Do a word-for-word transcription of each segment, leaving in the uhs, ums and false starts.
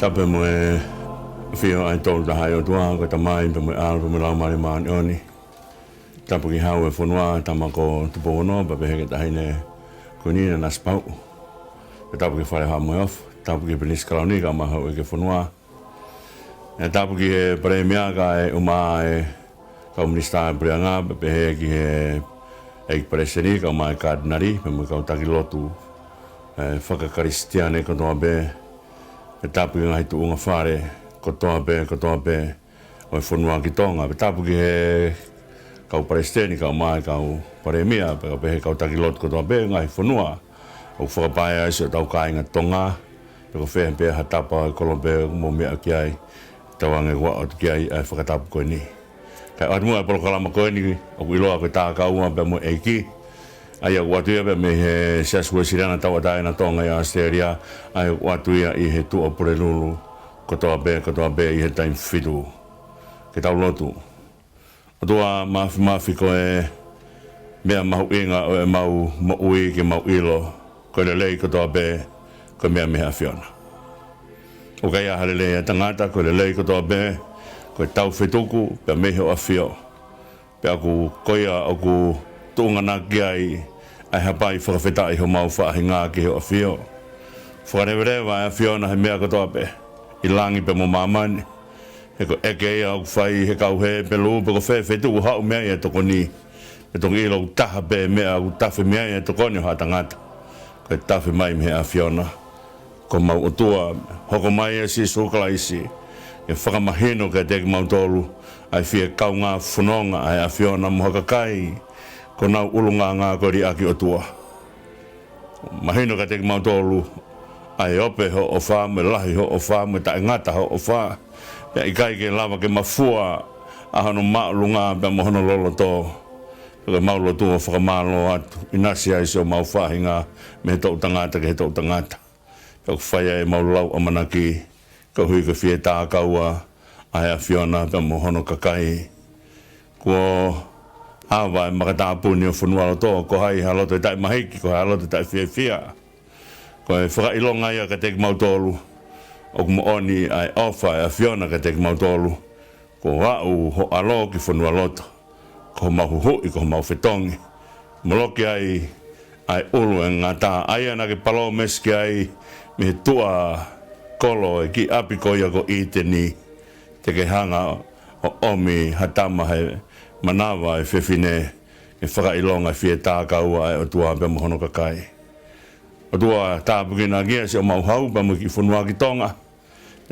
Tapu mo e ʻafio ʻa e Tolu Tahaʻi ʻOtua, ko e Tamai, pea mo e ʻAlo, pea mo e Laumālie Māʻoniʻoni. Tapu ki he hau ʻo e fonua, tama ko Tupou Ono, pea pehē ki he taʻahine ko ʻeni, Nanasipauʻu. Pea tapu ki he Fale ʻo Haʻa Moheofo, tapu ki he Pilinisi Kalauni, kae ʻumaʻā e houʻeiki ʻo e fonua. Pea tapu ki he Palēmia kae ʻumaʻā e kau Minisitā ʻo e Puleʻanga, pea pehē ki he ʻEiki Palesiteni, kae ʻumaʻā e Katinali, pea mo e kau taki lotu, ē, fakakalisitiane kotoa pē. Pea tapu ki he ngaahi tuʻunga fale kotoa pē, kotoa pē ʻo e fonua ki Tonga. Pea tapu ki he kau Palesiteni, kae ʻumaʻā e kau Palēmia, pea pehē ki he kau taki lotu kotoa pē, ngaahi fonua ʻoku fakapaea ai siʻotau kāinga Tonga, pe ko fē pē ha tapa ʻo e kolope ʻoku mou meʻa ki ai, tauange kuo ʻoatu ki ai ʻa e fakatapu ko ʻeni. Kae ʻoatu muʻa e polokalama ko ʻeni, ʻoku ʻiloa ko e Takaua pea mo e ʻEiki. ʻA ia ʻoku ʻoatu ia pea mei he Siasi Uēsiliana Tauʻatāina Tonga ʻi ʻAositelēlia, ʻa ia ʻoku ʻoatu ia ʻi he Tuʻa Pulelulu, kotoa pē, kotoa pē ʻi he taimi fitu. Ke tau lotu. ʻOtua Māfimafi, ko e meʻa mahuʻinga ʻo ʻemau moʻui ke mau ʻilo, ko e lelei kotoa pē, ko e meʻa mei he ʻAfiona. ʻOku ʻikai ha lelei ʻa e tangata, ko e lelei kotoa pē, ko e taufetuku pea mei hoʻo ʻAfio. Pea ʻoku, ko ia ʻoku tuʻunga ʻaki ai ʻa e hapai fakafetaʻi homau faʻahinga ki hoʻo ʻAfio. Fakaleveleva ʻa e ʻAfiona he meʻa kotoa pē, ʻi langi pea mo māmani. He ko e ʻeke ia ʻoku fai he kau Hepelū, pe ko fē feituʻu ʻoku haʻu mei ai e tokoni. Pea toki ʻilo ʻoku taha pē meʻa ʻoku tafe mei ai e tokoni ʻo ha tangata, ko e tafe mai mei he ʻAfiona. Ko homau ʻOtua, hoko mai ʻa Sīsū Kalaisi ke fakamahino kiate kimautolu ʻa e fie kaungā fononga ʻa e ʻAfiona mo ha kakai kuo nau ʻulungaanga ko e liʻaki ʻOtua. Mahino kiate kimautolu ʻa e ope hoʻo ʻofa, mo e lahi hoʻo ʻofa, mo e taʻengata hoʻo ʻofa. Pea ʻikai ke lava ke mafua ʻa hono māʻolunga pea mo hono loloto. Pea ko ʻemau lotu ʻo fakamālō atu, ʻinasi ai siʻomau faʻahinga mei he toʻu tangata ki he toʻu tangata. Pea ʻoku fai ai ʻemau lau ʻamanaki, koeʻuhi ko e fie takaua ʻa e ʻAfiona pea mo hono kakai. Kuo ava e makatāpuni ʻo fonualoto, ko hai ha loto ʻe taʻemahiki, ko hai ha loto ʻe taʻefiefia. Ko e fakaʻilonga ia kiate kimautolu ʻoku moʻoni ʻa e ʻofa ʻa e ʻAfiona kiate kimautolu. Kuo aʻu ho ʻAlo ki fonualoto, ko homau huhuʻi, ko homau fetongi. Moloki ai ʻa e ʻulu ʻo e ngata, ʻa ia naʻa ke palōmesi ki ai mei he tuʻa kolo ʻo e kiʻi ʻapi ko ia ko ʻĪteni, te ke hanga ʻo ʻomi ha tama he manava ʻo e fefine, ke fakaʻilonga e fie takaua ʻa e ʻOtua pea mo hono kakai. ʻOtua, tāpuekina ʻaki ia siʻomau hau pea mo e kiʻi fonua ki Tonga.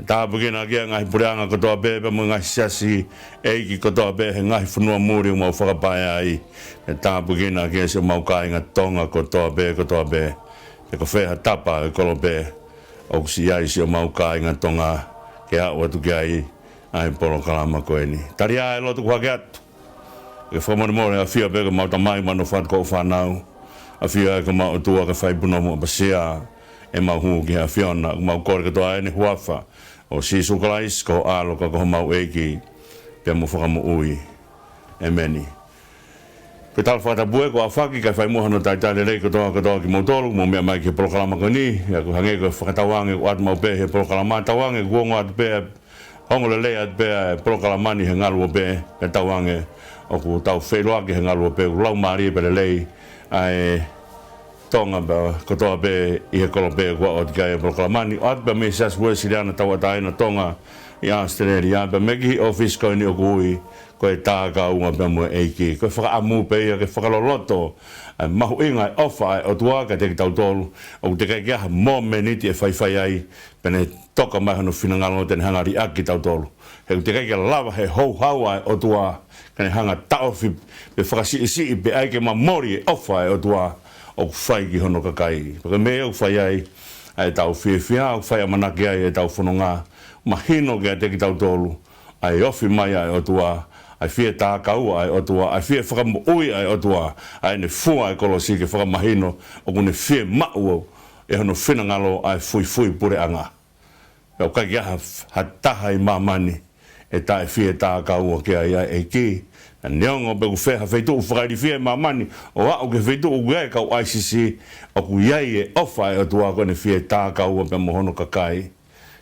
Tāpuekina ʻaki ia e ngaahi puleʻanga kotoa pē, pea mo e ngaahi siasi ʻeiki kotoa pē he ngaahi fonua muli ʻoku mau fakapaea ai. Tāpuekina ʻaki ia siʻomau kāinga Tonga kotoa pē, kotoa pē. Pe ko fē ha tapa ʻo e kolope ʻoku siʻi ai siʻomau kāinga Tonga, ke aʻu atu ki ai ʻa e polokalama ko ʻeni. Tali ā e lotu ʻoku hake atu. Ke fakamolemole, ʻafio pē ko homau Tamai, mo hono fatu ko e fānau. ʻAfio ai ko homau ʻOtua, ke fai punou mo ʻapasia ʻemau hū ki he ʻAfiona. ʻOku mau kole kotoa ʻi heʻene huafa, ʻo Sīsū Kalaisi, ko ho ʻAlo ka ko homau ʻEiki pea mo Fakamoʻui. ʻEmeni. Ko e tala fakatapu ē kuo aofaki, kae fai muʻa hono talitali lelei kotoa kotoa kimoutolu ʻoku mou meʻa mai ki he polokalama ko ʻeni. ʻA ia ʻoku hangē ko e fakatauange ʻoku ʻoatu maʻu pē he polokalama, tauange ʻoku ongo atu pē, ongo lelei atu pē ʻa e polokalama ni he ngaluope, pea tauange ʻoku tau feʻiloaki he ngaluope, ʻoku laumālie pea lelei ʻa e Tonga pea kotoa pē ʻi he kolope kuo ʻoatu ki ai e polokalama ni. ʻOatu pē mei he Siasi Uēsiliana Tauʻatāina Tonga ʻi ʻAositelēlia, pea mei he kiʻi ʻōfisi ko ʻeni ʻoku ui ko e Takaua pea mo e ʻEiki. Ko e fakaʻamu pē ia ke fakaloloto ʻa e mahuʻinga ʻo e ʻofa ʻa e ʻOtua kiate kitautolu, ʻoku teʻeki ai ke ʻi ai ha momeniti ʻe faifai ai, pea ne toka mai hono finangalo te ne hanga ʻo liʻaki kitautolu. He ʻoku teʻeki ai ke lava he houhau ʻa e ʻOtua ke ne hanga ʻo taʻofi pe fakasiʻisiʻi pe ʻai ke mamoli e ʻofa ʻa e ʻOtua ʻoku fai ki hono kakai. Pea ko e meʻa ia ʻoku fai ai ʻa ʻetau fiefia, ʻoku fai ʻamanaki ai ʻetau fononga, mahino kiate kitautolu ʻa e ofi mai ʻa e ʻOtua, ʻa e fie takaua ʻa e ʻOtua, ʻa e fie fakamoʻui ʻa e ʻOtua, ʻa ʻene fua e kolosi ke fakamahino ʻoku ne fiemaʻu ʻe hono finangalo ʻa e fuifui puleʻanga. Pea ʻoku ʻikai ke ʻi ai ha, ha taha ʻi māmani ʻe taʻefie takaua ki ai ʻa e ʻEiki. Neongo pe ʻoku fē ha feituʻu fakailifia ʻi māmani, ʻo aʻu ki he feituʻu ʻoku ʻi ai e kau ISIS, ʻoku ʻi ai e ʻofa ʻa e ʻOtua ko ʻene fie takaua pea mo hono kakai.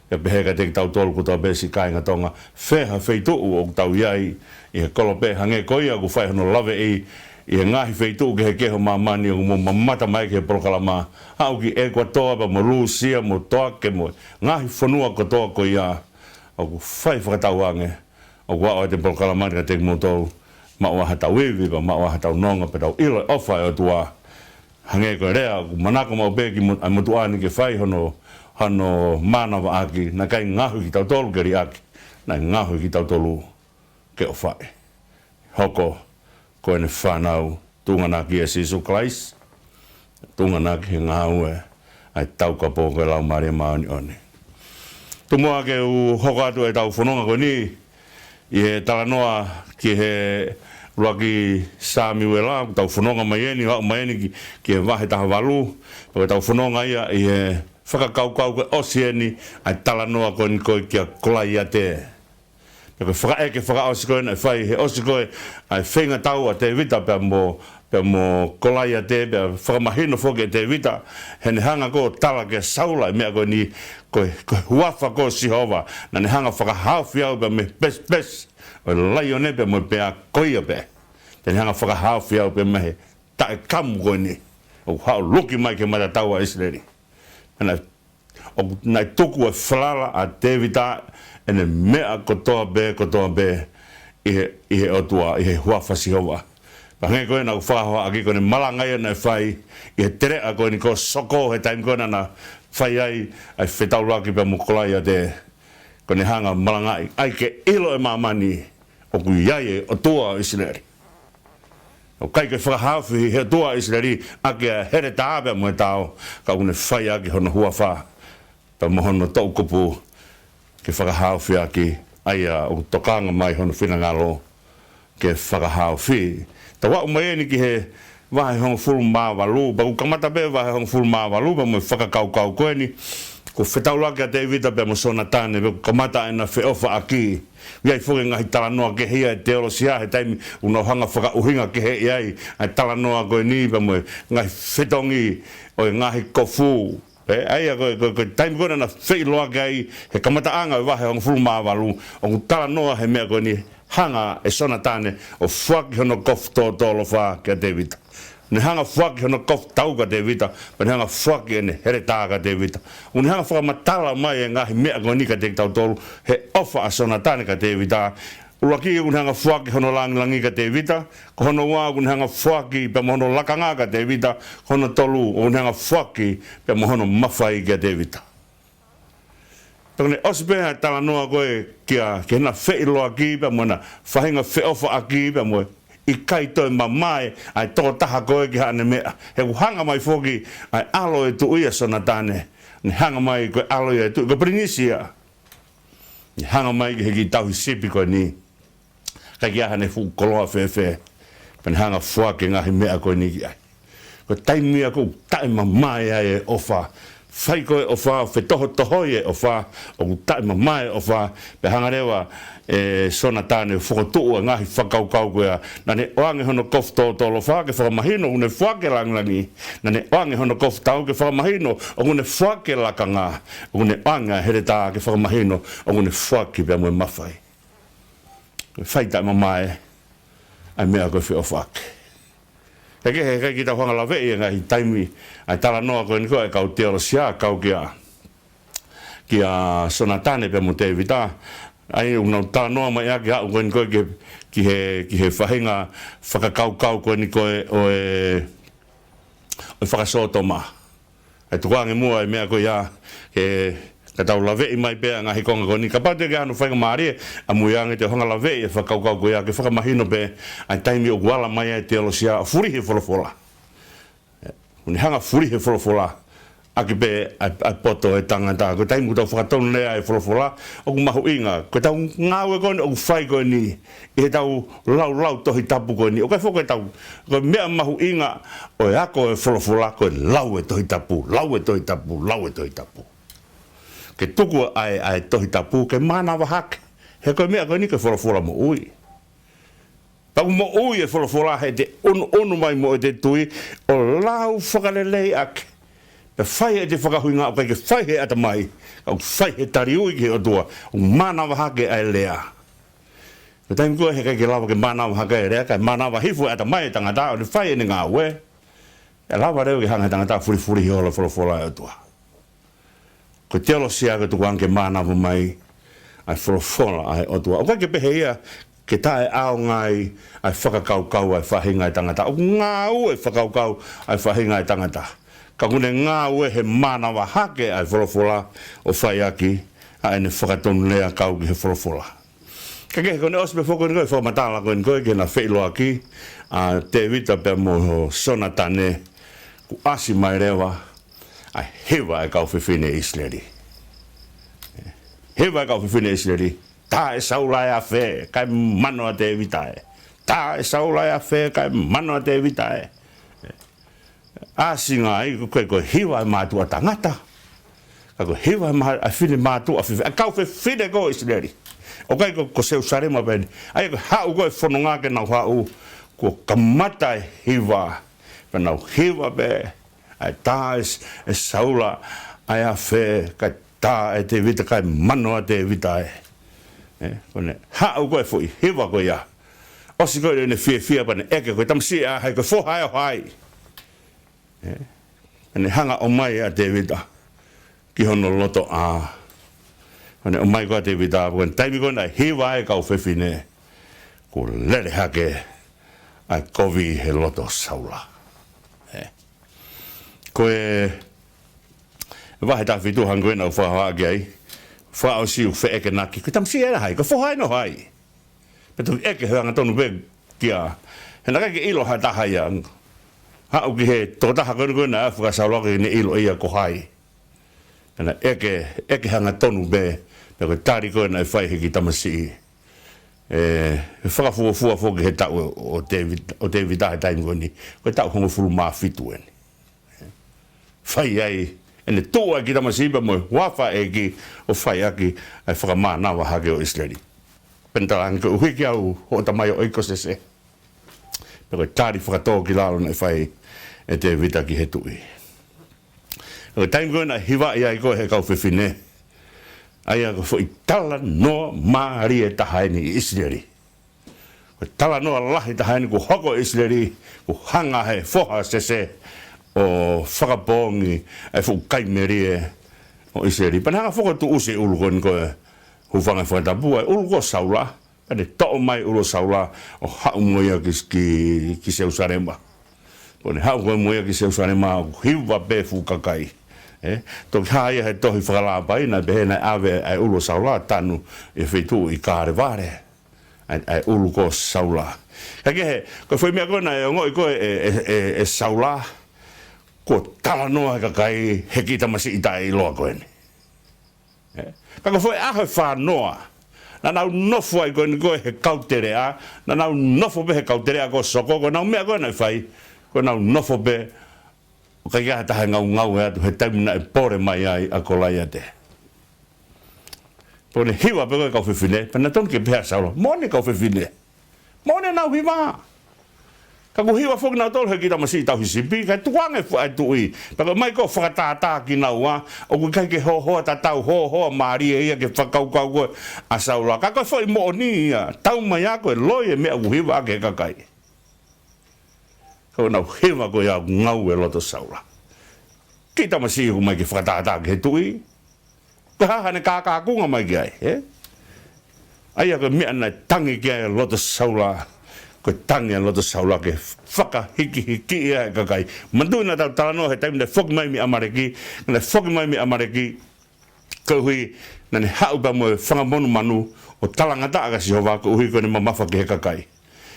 Pea pehē kiate kitautolu kotoa pē siʻi kāinga Tonga, fē ha feituʻu ʻoku tau ʻi ai ʻi he kolope, hangē ko ia ʻoku fai hono laveʻi ʻi he ngaahi feituʻu kehekehe ʻo māmani, ʻoku mou mamata mai ki he polokalama, aʻu ki ʻEkuatoa pea mo Lūsia mo Toake mo e ngaahi fonua kotoa ko ia, ʻoku fai fakatauange ʻoku aʻu ʻete polokalama ni kiate kimoutolu, maʻu ai haʻatau ivi, pea maʻu ai haʻatau nonga, pea tau ʻilo e ʻofa ʻa e ʻOtua. Hangē ko e lea, ʻoku manako maʻu pē ki mo-, ʻa e motuʻa ni ke fai hono, hono mānavaʻaki, naʻe ʻikai ngaohi kitautolu ke liʻaki, naʻe ngaohi kitautolu ke ʻofaʻi. Hoko ko ʻene fānau, tuʻunga ʻaki ʻia Sīsū Kalaisi, tuʻunga ʻaki he ngāue ʻa e Taukapo ko e Laumālie Māʻoniʻoni. Tuku muʻa ke u hoko atu ʻetau fononga ko eni ʻi he talanoa ki he ʻuluaki Samiuela, ʻoku tau fononga mai eni, aʻu mai eni ki, ki he vahe taha valu, ʻoku tau fononga ia ʻi he fakakaukau ko e ʻosi eni ʻa e talanoa ko eni ko ē kia Kolaiate. Pea ko e fakaʻeke fakaʻosi ko ē naʻe fai he ʻosi ko ē ʻa e feingatau ʻa Tēvita pea mo, pea mo Kolaiate, pea fakamahino foki ʻe Tēvita, heʻene hanga ko ē ʻo tala kia Saula e meʻa ko eni, ko e, ko e huafa ko Sihova, naʻa ne hanga fakahaofi au pea mei he pesipesi ʻo e laione pea mo e pea ko ia pē. Te ne hanga fakahaofi au pea mei he taʻekamu ko eni ʻoku haʻu ʻo luki mai ki he matatau ʻa ʻIsileli. Naʻe ʻoku, naʻe tuku ʻa e falala ʻa Tēvita ʻene meʻa kotoa pē, kotoa pē ʻi he, ʻi he ʻOtua, ʻi he huafa Sihova. Pea hangē ko ē naʻa ku fakahohaʻaki ko ʻene malanga ia naʻe fai ʻi he teleʻa ko eni ko Soko he taimi ko ē naʻa na fai ai ʻa e fetaulaki pea mo Kolaiate. Ko ʻene hanga malangaʻi, ʻai ke ʻilo ʻe māmani ʻoku ʻi ai e ʻOtua ʻo ʻIsileli. ʻOku ʻikai ke fakahaofi he ʻOtua ʻo ʻIsileli ʻaki ʻa e heletā pea mo e tao, ka ʻoku ne fai ʻaki hono huafa pea mo hono toʻukupu ke fakahaofi ʻaki ʻa ia ʻoku tokanga mai hono finangalo ke fakahaofi. Tau aʻu mai eni ki he vahe hongofulu mā valu, pea ʻoku kamata pē vahe hongofulu mā valu pea mo e fakakaukau ko eni, ko e fetaulaki ʻa Tēvita pea mo Sonatane, pea ʻoku kamata ʻena feʻofaʻaki. ʻI ai foki e ngaahi talanoa kehe ia ʻa e teolosia he taimi ʻoku nau hanga fakaʻuhinga kehe ʻi ai ʻa e talanoa ko eni pea mo e ngaahi fetongi ʻo e ngaahi kofu. Pea ʻa ia ko e, ko e, ko e taimi ko ē naʻa na feʻiloaki ai he kamataʻanga ʻo e vahe hongofulu mā valu, ʻoku talanoa he meʻa ko eni, hanga ʻe Sonatane ʻo foaki hono kofu tōtōlofa kia Tēvita. Ne hanga foaki hono kofu tau kia Tēvita, pea ne hanga foaki ʻene heletā kia Tēvita. ʻOku ne hanga fakamatala mai e ngaahi meʻa ko eni kiate kitautolu, he ʻofa ʻa Sonatane kia Tēvita. ʻUluaki, ʻoku ne hanga foaki hono langilangi kia Tēvita. Ko hono ua, ʻoku ne hanga foaki pea mo hono lakanga kia Tēvita. Ko hono tolu, ʻoku ne hanga foaki pea mo hono mafai kia Tēvita. Pea ʻoku ne ʻosi pē ʻa e talanoa ko ē kia, ki heʻena feʻiloaki pea mo ʻena faʻahinga feʻofaʻaki pea mo e ʻikai toe mamae ʻa e tokotaha ko ē ki haʻane meʻa. He ʻoku hanga mai foki ʻa e ʻalo ʻo e tuʻi ʻa Sonatane. Ne hanga mai ko e ʻalo ia ʻo e tuʻi, ko e pilinisi ia. Ne hanga mai ki he kiʻi tauhi sipi ko eni. ʻIkai ke ʻi ai haʻane fuʻu koloa fēfē. Pea ne hanga foaki e ngaahi meʻa ko eni ki ai. Ko e taimi ia ʻoku taʻemamae ai e ʻofa. Fai ko ē ʻofa, fetohotohoi e ʻofa, ʻoku taʻemamae e ʻofa, pea hanga leva ʻe Sonatane ʻo fokotuʻu e ngaahi fakakaukau ko ia. Naʻa ne ʻoange hono kofu tōtōlofa ke fakamahino ʻoku ne foaki e langilangi. Naʻa ne ʻoange hono kofu tau ke fakamahino ʻoku ne foaki e lakanga. ʻOku ne ʻoange ʻa e heletā ke fakamahino ʻoku ne foaki pea mo e mafai. Fai taʻemamae ʻa e meʻa ko e feʻofaʻaki. He kehe, he ʻikai ke tau hanga laveʻi e ngaahi taimi ʻa e talanoa ko eni ko ē ʻa e kau teolosia, kau kia, kia Sonatane pea mo Tēvita. ʻA ia ʻoku nau talanoa mai ʻaki aʻu ko eni ko ē ki, ki he, ki he faʻahinga fakakaukau ko eni ko ē ʻo e, ʻo e fakasōtoma. ʻE tukuange muʻa e meʻa ko ia, ke, ka tau laveʻi mai pē ʻa e ngaahi konga ko eni. Kapau te ke ʻi ai hano faingamālie, ʻamui ange te u hanga laveʻi e fakakaukau ko ia, ke fakamahino pē ʻa e taimi ʻoku ala mai ai e teolosia ʻo fulihi e folofola. ʻOku ne hanga fulihi e folofola ʻaki pē ʻa e, ʻa e poto ʻo e tangata. Ko e taimi ʻoku tau fakatonu lea e folofola, ʻoku mahuʻinga. Ko ʻetau ngāue ko eni ʻoku fai ko eni, ʻi heʻetau laulau Tohi Tapu ko eni. ʻOku ʻikai foki ʻetau, ko e meʻa mahuʻinga ʻo e ako e folofola, ko e lau e Tohi Tapu, lau e Tohi Tapu, lau e Tohi Tapu. Ke tuku ʻa e, ʻa e Tohi Tapu ke mānava hake. He ko e meʻa ko eni ko e folofola moʻui. Pea ʻoku moʻui e folofola, he te ʻunuʻunu mai mo ʻete tui ʻo lau fakaleleiʻaki. Pea fai ʻete fakaʻuhinga, ʻoku ʻikai ke fai he ʻatamai, ka ʻoku fai he taliui ki he ʻOtua, ʻoku mānava hake ʻa e lea. Ko e taimi ko ē he ʻikai ke lava ke mānava hake ʻa e lea, kae mānava hifo e ʻatamai ʻo e tangata ʻo ne fai ʻene ngāue, ʻe lava leva ke hanga he tangata ʻo fulifuli holo e folofola ʻa e ʻOtua. Ko e teolosia ko e tukuange ke mānava mai ʻa e folofola ʻa e ʻOtua. ʻOku ʻikai ke pehē ia ke taʻeʻaonga ai ʻa e fakakaukau ʻa e faʻahinga ʻo e tangata. ʻOku ngāue e fakakaukau ʻa e faʻahinga ʻo e tangata, ka ʻoku ne ngāue he mānava hake ʻa e folofola ʻo fai ʻaki ʻa ʻene fakatonulea kau ki he folofola. Ka kehe, ko ʻene ʻosi pē foki ko eni ko e fakamatala ko eni ko ē ki heʻena feʻiloaki ʻa Tēvita pea mo Sonatane, kuo ʻasi mai leva ʻa e hiva ʻa e kau fefine ʻIsileli. Hiva ʻa e kau fefine ʻIsileli: Tā ʻe Saula e afe, kae mano ʻa Tēvita ē. Tā ʻe Saula e afe, kae mano ʻa Tēvita ē. ʻAsi ngai, ko e, ko e hiva ʻa e mātuʻa tangata. Ka ko e hiva ʻa e mā-, ʻa e fefine mātuʻa, fefe-, ʻa e kau fefine ko ē ʻIsileli. ʻOku ʻikai ko, ko Selusalema pē eni. ʻA ia ko e haʻu ko ē e fononga ke nau haʻu, kuo kamata e hiva. Pea nau hiva pē, ʻa e tā ʻe S-, ʻe Saula ʻa e afe, kae tā ʻe Tēvita, kae mano ʻa Tēvita ē. Ē, ko ʻene haʻu ko ē e foʻi hiva ko ia, ʻosi ko ē ʻene fiefia pea ne ʻeke, ko e tamasiʻi ʻa hai, ko e foha ʻo hai? Ē, ʻene hanga ʻo ʻomai ʻa Tēvita ki hono lotoʻā. Ko ʻene ʻomai ko ē ʻa Tēvita, ko e taimi ko ē naʻe hiva ai e kau fefine, kuo lele hake ʻa e kovi he loto ʻo Saula. Ē. Ko e vahe taha fitu hangē ko ē naʻa ku fakahā ki ai, fakaʻosi ʻeku feʻekenaki, ko e tamasiʻi ʻa hai, ko e foha eni ʻo hai? Pea toki ʻeke he angatonu pē kia, he naʻe ʻikai ke ʻilo ha taha ia. Haʻu ki he tokotaha ko eni ko ē naʻe ʻalu kia Saula ke ne ʻilo ia ko hai. Pea naʻe ʻeke, ʻeke he angatonu pē, pea ko e tali ko ē naʻe fai he kiʻi tamasiʻi, ē, fakafuofua foki he taʻu ʻo Tēvita, ʻo Tēvita he taimi ko eni, ko e taʻu hongofulu mā fitu eni. Fai ai ʻene tuʻu ʻa e kiʻi tamasiʻi pea mo e huafa ʻo e ʻEiki ʻo fai ʻaki ʻa e fakamānava hake ʻo ʻIsileli. Pea ne talaange, koeʻuhi kiate au, hoʻo tamaioʻeiki ko Sese. Pea ko e tali fakatōkilalo naʻe fai ʻe Tēvita ki he tuʻi. Ko e taimi ko ē naʻe hivaʻi ai ko ē he kau fefine, ʻa ia ko e foʻi talanoa mālie taha eni ʻi ʻIsileli. Ko e talanoa lahi taha eni kuo hoko ʻi ʻIsileli, kuo hanga he foha ʻo Sese ʻo fakapoongi ʻa e fuʻu kai melie ʻo ʻIsileli. Pea ne hanga foki ʻo tuʻusi e ʻulu ko eni ko ē, hūfanga he fakatapu, ʻa e ʻulu ko ē ʻo Saula, pea ne toʻo mai e ʻulu ʻo Saula ʻo haʻu mo ia ki, ki, ki Selusalema. Pea ne haʻu ko ē mo ia ki Selusalema ʻo hiva pē e fuʻu kakai. Ē, toki hā ia he tohi Fakalāpai, naʻe pehē naʻe ʻave ʻa e ʻulu ʻo Saula ʻo tanu ʻi he feituʻu ʻi Kalevale. ʻA e, ʻa e ʻulu ko ē ʻo Saula. Ka kehe, ko e foʻi meʻa ko ē naʻe ongoʻi ko ē ʻe, ʻe, ʻe, ʻe Saula, kuo talanoa he kakai he kiʻi tamasiʻi taʻeʻiloa ko eni. Ē? Ka ko e foʻi ʻaho ʻe fā noa naʻa nau nofo ai ko eni ko ē he kauteleʻa, naʻa nau nofo pē he kauteleʻa ko ē ʻo soko, ko ʻenau meʻa ko ē naʻe fai, ko ʻenau nofo pē ʻo ʻikai ha taha ʻe ngaungaue atu he taimi naʻe pole mai ai ʻa Kolaiate. Pea ne hiva pē ko ē e kau fefine, pea naʻe tonu ke pehē ʻe Saula, moʻoni e kau fefine. Moʻoni ʻenau hiva. Ka kuo hiva foki nautolu he kiʻi tamasiʻi tauhi sipi, kae tukuange e fuʻu ʻa e tuʻi. Pea ko e ʻomai ko ē ʻo fakatātā kinaua, ʻoku ʻikai ke hohoa tatau, hohoa mālie ia ki he fakakaukau ko ē ʻa Saula. Ka ko e foʻi moʻoni ia, tau mai ā ko e loi e meʻa ʻoku hiva ʻaki ʻe he kakai. Ka ko ʻenau hiva ko ia ʻoku ngaue e loto ʻo Saula. Kiʻi tamasiʻi ʻoku ʻomai ke fakatātā ki he tuʻi. Ko e hā haʻane kākākunga mai ki ai, ē? ʻA ia ko e meʻa naʻe tangi ki ai e loto ʻo Saula, ko e tangi e loto ʻo Saula ke fakahikihikiʻi ʻa e kakai. Manatuʻi naʻa tau talanoa he taimi naʻe foki mai mei ʻAmaleki, naʻe foki mai mei ʻAmaleki, koeʻuhi naʻa ne haʻu pea mo e fanga monumanu ʻo talangataʻa kia Sihova koeʻuhi ko ʻene mamafa ki he kakai.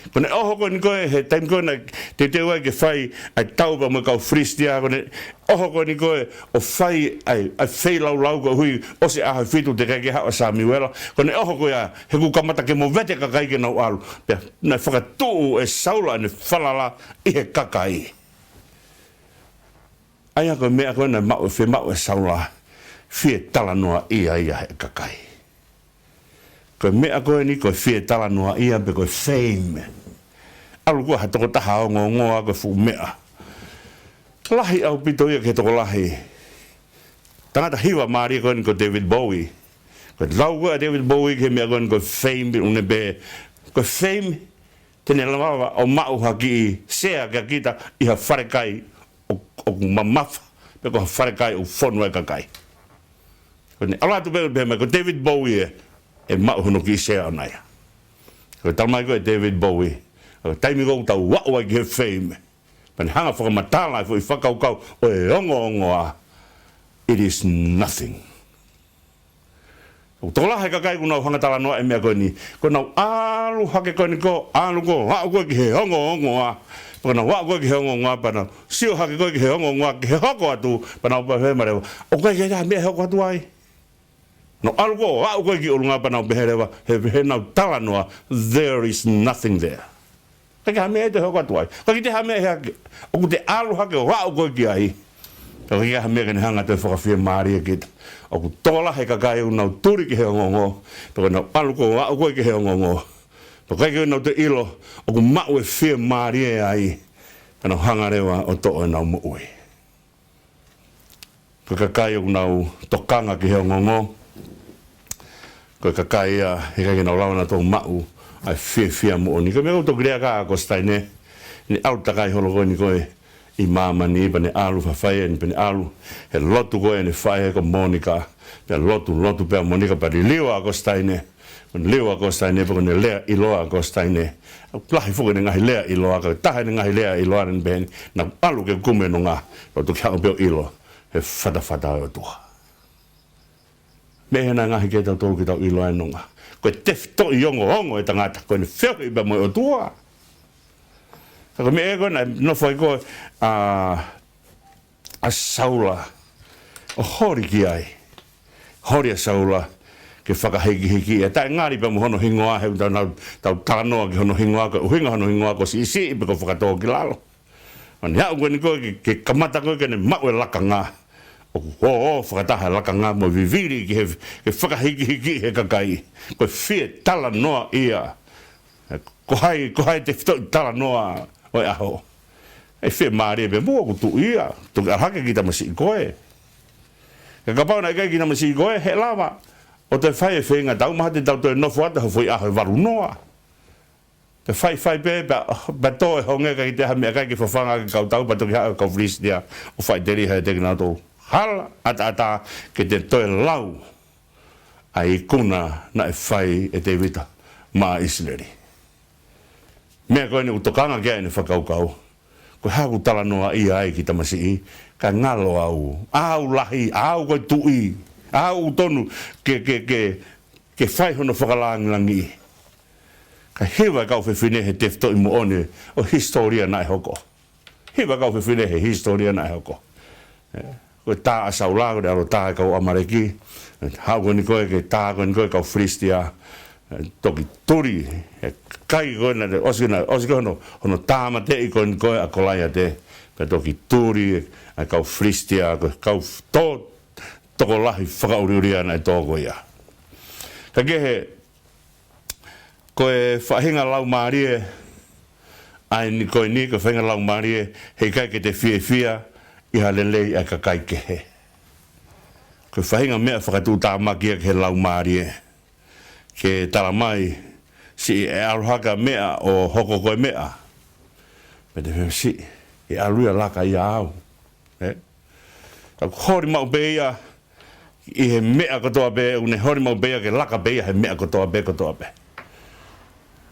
Ko ʻene ʻoho ko eni ko ē he taimi ko ē naʻe teuteu ai ke fai ʻa e tau pea mo e kau Filisitia, ko ʻene ʻoho ko eni ko ē ʻo fai ʻa e, ʻa e feilaulau koeʻuhi ʻosi e ʻaho ʻe fitu teʻeki ai ke haʻu ʻa Samiuela. Ko ʻene ʻoho ko ia he kuo kamata ke movete e kakai ke nau ʻalu. Pea naʻe fakatuʻu ʻe Saula ʻene falala ʻi he kakai. ʻA ia ko e meʻa ko ē naʻe maʻu, fiemaʻu ʻe Saula, fie talanoaʻi ia ʻe he kakai. Ko e meʻa ko eni ko e fie talanoaʻi ia pe ko e fame. ʻAlu ko ē ha tokotaha ʻo ongoongoa ko e fuʻu meʻa lahi ʻaupito ia ki he tokolahi. Tangata hiva mālie ko eni ko David Bowie. Ko e lau ko ē ʻa David Bowie ki he meʻa ko eni ko e fame, ʻoku ne pehē, ko e fame te ne lava ʻo maʻu ha kiʻi sea kia kita ʻi ha falekai ʻo, ʻoku mamafa, pe ko ha falekai ʻoku fonu ai e kakai. Ko ʻene ʻalu atu pē ʻo pehē mai ko David Bowie ē, ʻe maʻu hono kiʻi sea ʻona ia. Ko e talamai ko ē ʻe David Bowie, ko e taimi ko ē ʻoku tau aʻu ai ki he fame, pea ne hanga ʻo fakamatala e foʻi fakakaukau ʻo e ongoongoa, it is nothing. ʻOku tokolahi e kakai ʻoku nau hanga ʻo talanoa e meʻa ko eni. Ko ʻenau ʻalu hake ko eni ko, ʻalu ko ē ʻo aʻu ko ē ki he ongoongoa. Pea nau aʻu ko ē ki he ongoongoa, pea nau sio hake ko ē ki he ongoongoa, ki he hoko atu, pea nau pehē mai leva, ʻoku ʻikai ke ʻi ai ha meʻa ʻe hoko atu ai. Nau ʻalu ko ē ʻo aʻu ko ē ki ʻolunga pea nau pehē leva, he, he nau talanoa, there is nothing there. ʻIkai ke ʻi ai ha meʻa ʻe toe hoko atu ai. ʻIkai ke ʻi ai ha meʻa ʻe hake. ʻOku te ʻalu hake ʻo aʻu ko ē ki ai. Ka ʻoku ʻikai ke ʻi ai ha meʻa ke ne hanga ʻo toe fakafiemālie kita. ʻOku tokolahi e kakai ʻoku nau tuli ki he ongoongo. Pea ko ʻenau ʻalu ko ē ʻo aʻu ko ē ki he ongoongo, pea ʻikai ke nau toe ʻilo ʻoku maʻu e fiemālie ai. Pea nau hanga leva ʻo toʻo ʻenau moʻui. Ko e kakai ʻoku nau tokanga ki he ongoongo, ko e kakai ia ʻe ʻikai ke nau lava nautolu ʻo maʻu ʻa e fiefia moʻoni. Ko e meʻa ʻoku toki lea ki ai ʻa ʻAkositaine, ne ʻalu takai holo ko eni ko ē ʻi māmani, pea ne ʻalu fafai eni, pea ne ʻalu he lotu ko ē ʻene faʻē ko Monica, pea lotu, lotu pē ʻa Monica, pea liliu ʻa ʻAkositaine. Ko ʻene liliu ʻa ʻAkositaine, pea ko ʻene lea ʻiloa ʻa ʻAkositaine. ʻOku lahi foki ʻene ngaahi lea ʻiloa, ka ko e taha ʻene ngaahi lea ʻiloa naʻa ne pehē ni, naʻa ku ʻalu ke kumi e nonga, pea u toki haʻu pē ʻo ʻilo he fatafata ʻo e ʻOtua. Meʻa ʻi heni naʻe ngaahi kiate kitautolu ke tau ʻilo ʻa e nonga. Ko e tefitoʻi ongoongo e tangata, ko ʻene feohi pē mo e ʻOtua. Ka ko e meʻa ko ē naʻe nofo ai ko ē ʻa ʻa Saula, ʻo holi ki ai. Holi ʻa Saula ke fakahikihiki ia. Taʻe ngali pē mo hono hingoa, he ʻoku tau, tau talanoa ki hono hingoa, ko e ʻuhinga hono hingoa ko Siʻisiʻi pe ko Fakatōkilalo. ʻO ne aʻu ko eni ko ē ke, ke kamata ko ē ke ne maʻu e lakanga. ʻOku ō, ō fakataha e lakanga mo e vivili ki he, ke fakahikihiki he kakai. Ko e fie talanoa ia. Ko hai, ko hai e tefitoʻi talanoa ʻo e ʻaho. ʻE fiemālie pē muʻa ʻoku tuʻu ia, toki ʻalu hake e kiʻi tamasiʻi ko ē. Ka kapau naʻe ʻikai e kiʻi tamasiʻi ko ē, heʻe lava ʻo toe fai e feinga taumaha te tau toe nofo atu ha foʻi ʻaho ʻe valu noa. Pea faifai pē, pea, pea tō e honge, ʻikai toe ʻi ai ha meʻa, ʻikai ke fafanga ʻaki e kau tau, pea toki haʻu e kau Filisitia ʻo faʻiteliha ʻiate kinautolu. Hala ʻataʻatā ke te toe lau ʻa e ikuna naʻe fai ʻe Tēvita maʻa ʻIsileli. Meʻa ko eni ʻoku tokanga ki ai ʻene fakakaukau. Ko e hā ʻoku talanoaʻia ai e kiʻi tamasiʻi, ka ngalo au, au lahi, au ko e tuʻi, au ʻoku tonu ke, ke, ke, ke fai hono fakalāngilangiʻi. Ka hiva e kau fefine he tefitoʻi moʻoni ʻo e hisitōlia naʻe hoko. Hiva e kau fefine he hisitōlia naʻe hoko. ʻE, ko e tā ʻa Saula, ko ʻene ʻalu ʻo tā e kau ʻAmaleki. Haʻu ko eni ko ē ke tā ko eni ko ē e kau Filisitia. ʻE, toki tuli, ʻe, kai ko ē naʻe ʻosi, naʻe ʻosi ko ē hono, hono tāmateʻi ko eni ko ē ʻa Kolaiate. Pea toki tuli ʻa e kau Filisitia, ko e kau tō tokolahi fakaʻuliʻulia naʻe tō ko ia. Ka kehe, ko e faʻahinga laumālie ʻa eni ko eni, ko e faʻahinga laumālie heʻikai ke te fiefia ʻi ha lelei ʻa e kakai kehe. Ko e faʻahinga meʻa fakatuʻutāmaki ia ki he laumālie. Ke talamai, siʻi ʻe ʻalu hake ʻa meʻa ʻo hoko ko e meʻa. Pea te fēfē siʻi, ʻe ʻalu ia ʻo laka ia au. ʻE? Ka ʻoku holi maʻu pē ia ʻi he meʻa kotoa pē, ʻoku ne holi maʻu pē ia ke laka pē ia he meʻa kotoa pē, kotoa pē.